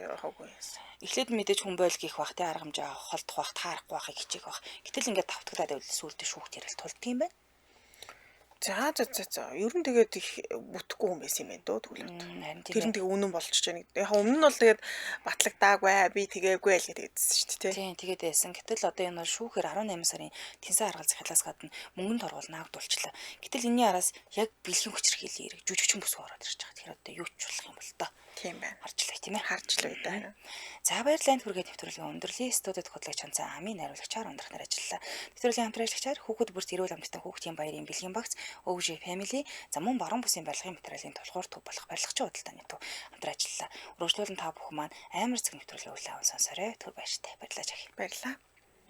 Эхлээд мэдээж хүн бойл гих бах те арга хэмжээ холдох бах, таарахгүй бахыг хичээх бах. Гэтэл ингээд давтагдаад байвал сүүлдээ шүүхт ярил тулддаг юм байна. За за за за. Ер нь тэгээд их бүтэхгүй хүн байсан юм байна дөө тэгвэл. Тэр нь тэгээ үнэн болчихж байна. Яг өмнө нь бол тэгээд батлагдаагүй, би тэгээгүй л гэдээдсэн шүү дээ. Тийм тэгээд байсан. Гэтэл одоо энэ бол шүүхээр 18 сарын тэнцэн аргал захиалаас гадна мөнгөнд торгуул наагдуулчлаа. Гэтэл энэний араас яг бэлгийн хүчирхийллийн хэрэг жүжигчин бүсгүй ороод ирж байгаа. Тэгэхээр одоо юу ч болох юм бол доо. Тийм байна. Харж л бай тийм ээ. Харж л бай да. За баярлалаа энэ хүргээд нэвтрүүлгийн өндөрлөе. Студид худлаач ханцаа амын найруулагчаар ундрахнаар ажиллалаа. Нэвтрүүлгийн хамтран ажиллагчаар хүүхэд бүрт эрүүл амттай хүүхдийн баярын бэлгийн багц OG Family за мөн баруун бүсийн барилгын материалын тулгуур төв болох барилгачийн худалдааны төв хамтран ажиллалаа. Үргэлжлүүлэн та бүхэн маань амар цаг нэвтрүүлгийн үйл аван сонсоорой. Түр баяртай. Баярлалаа. Баярлалаа.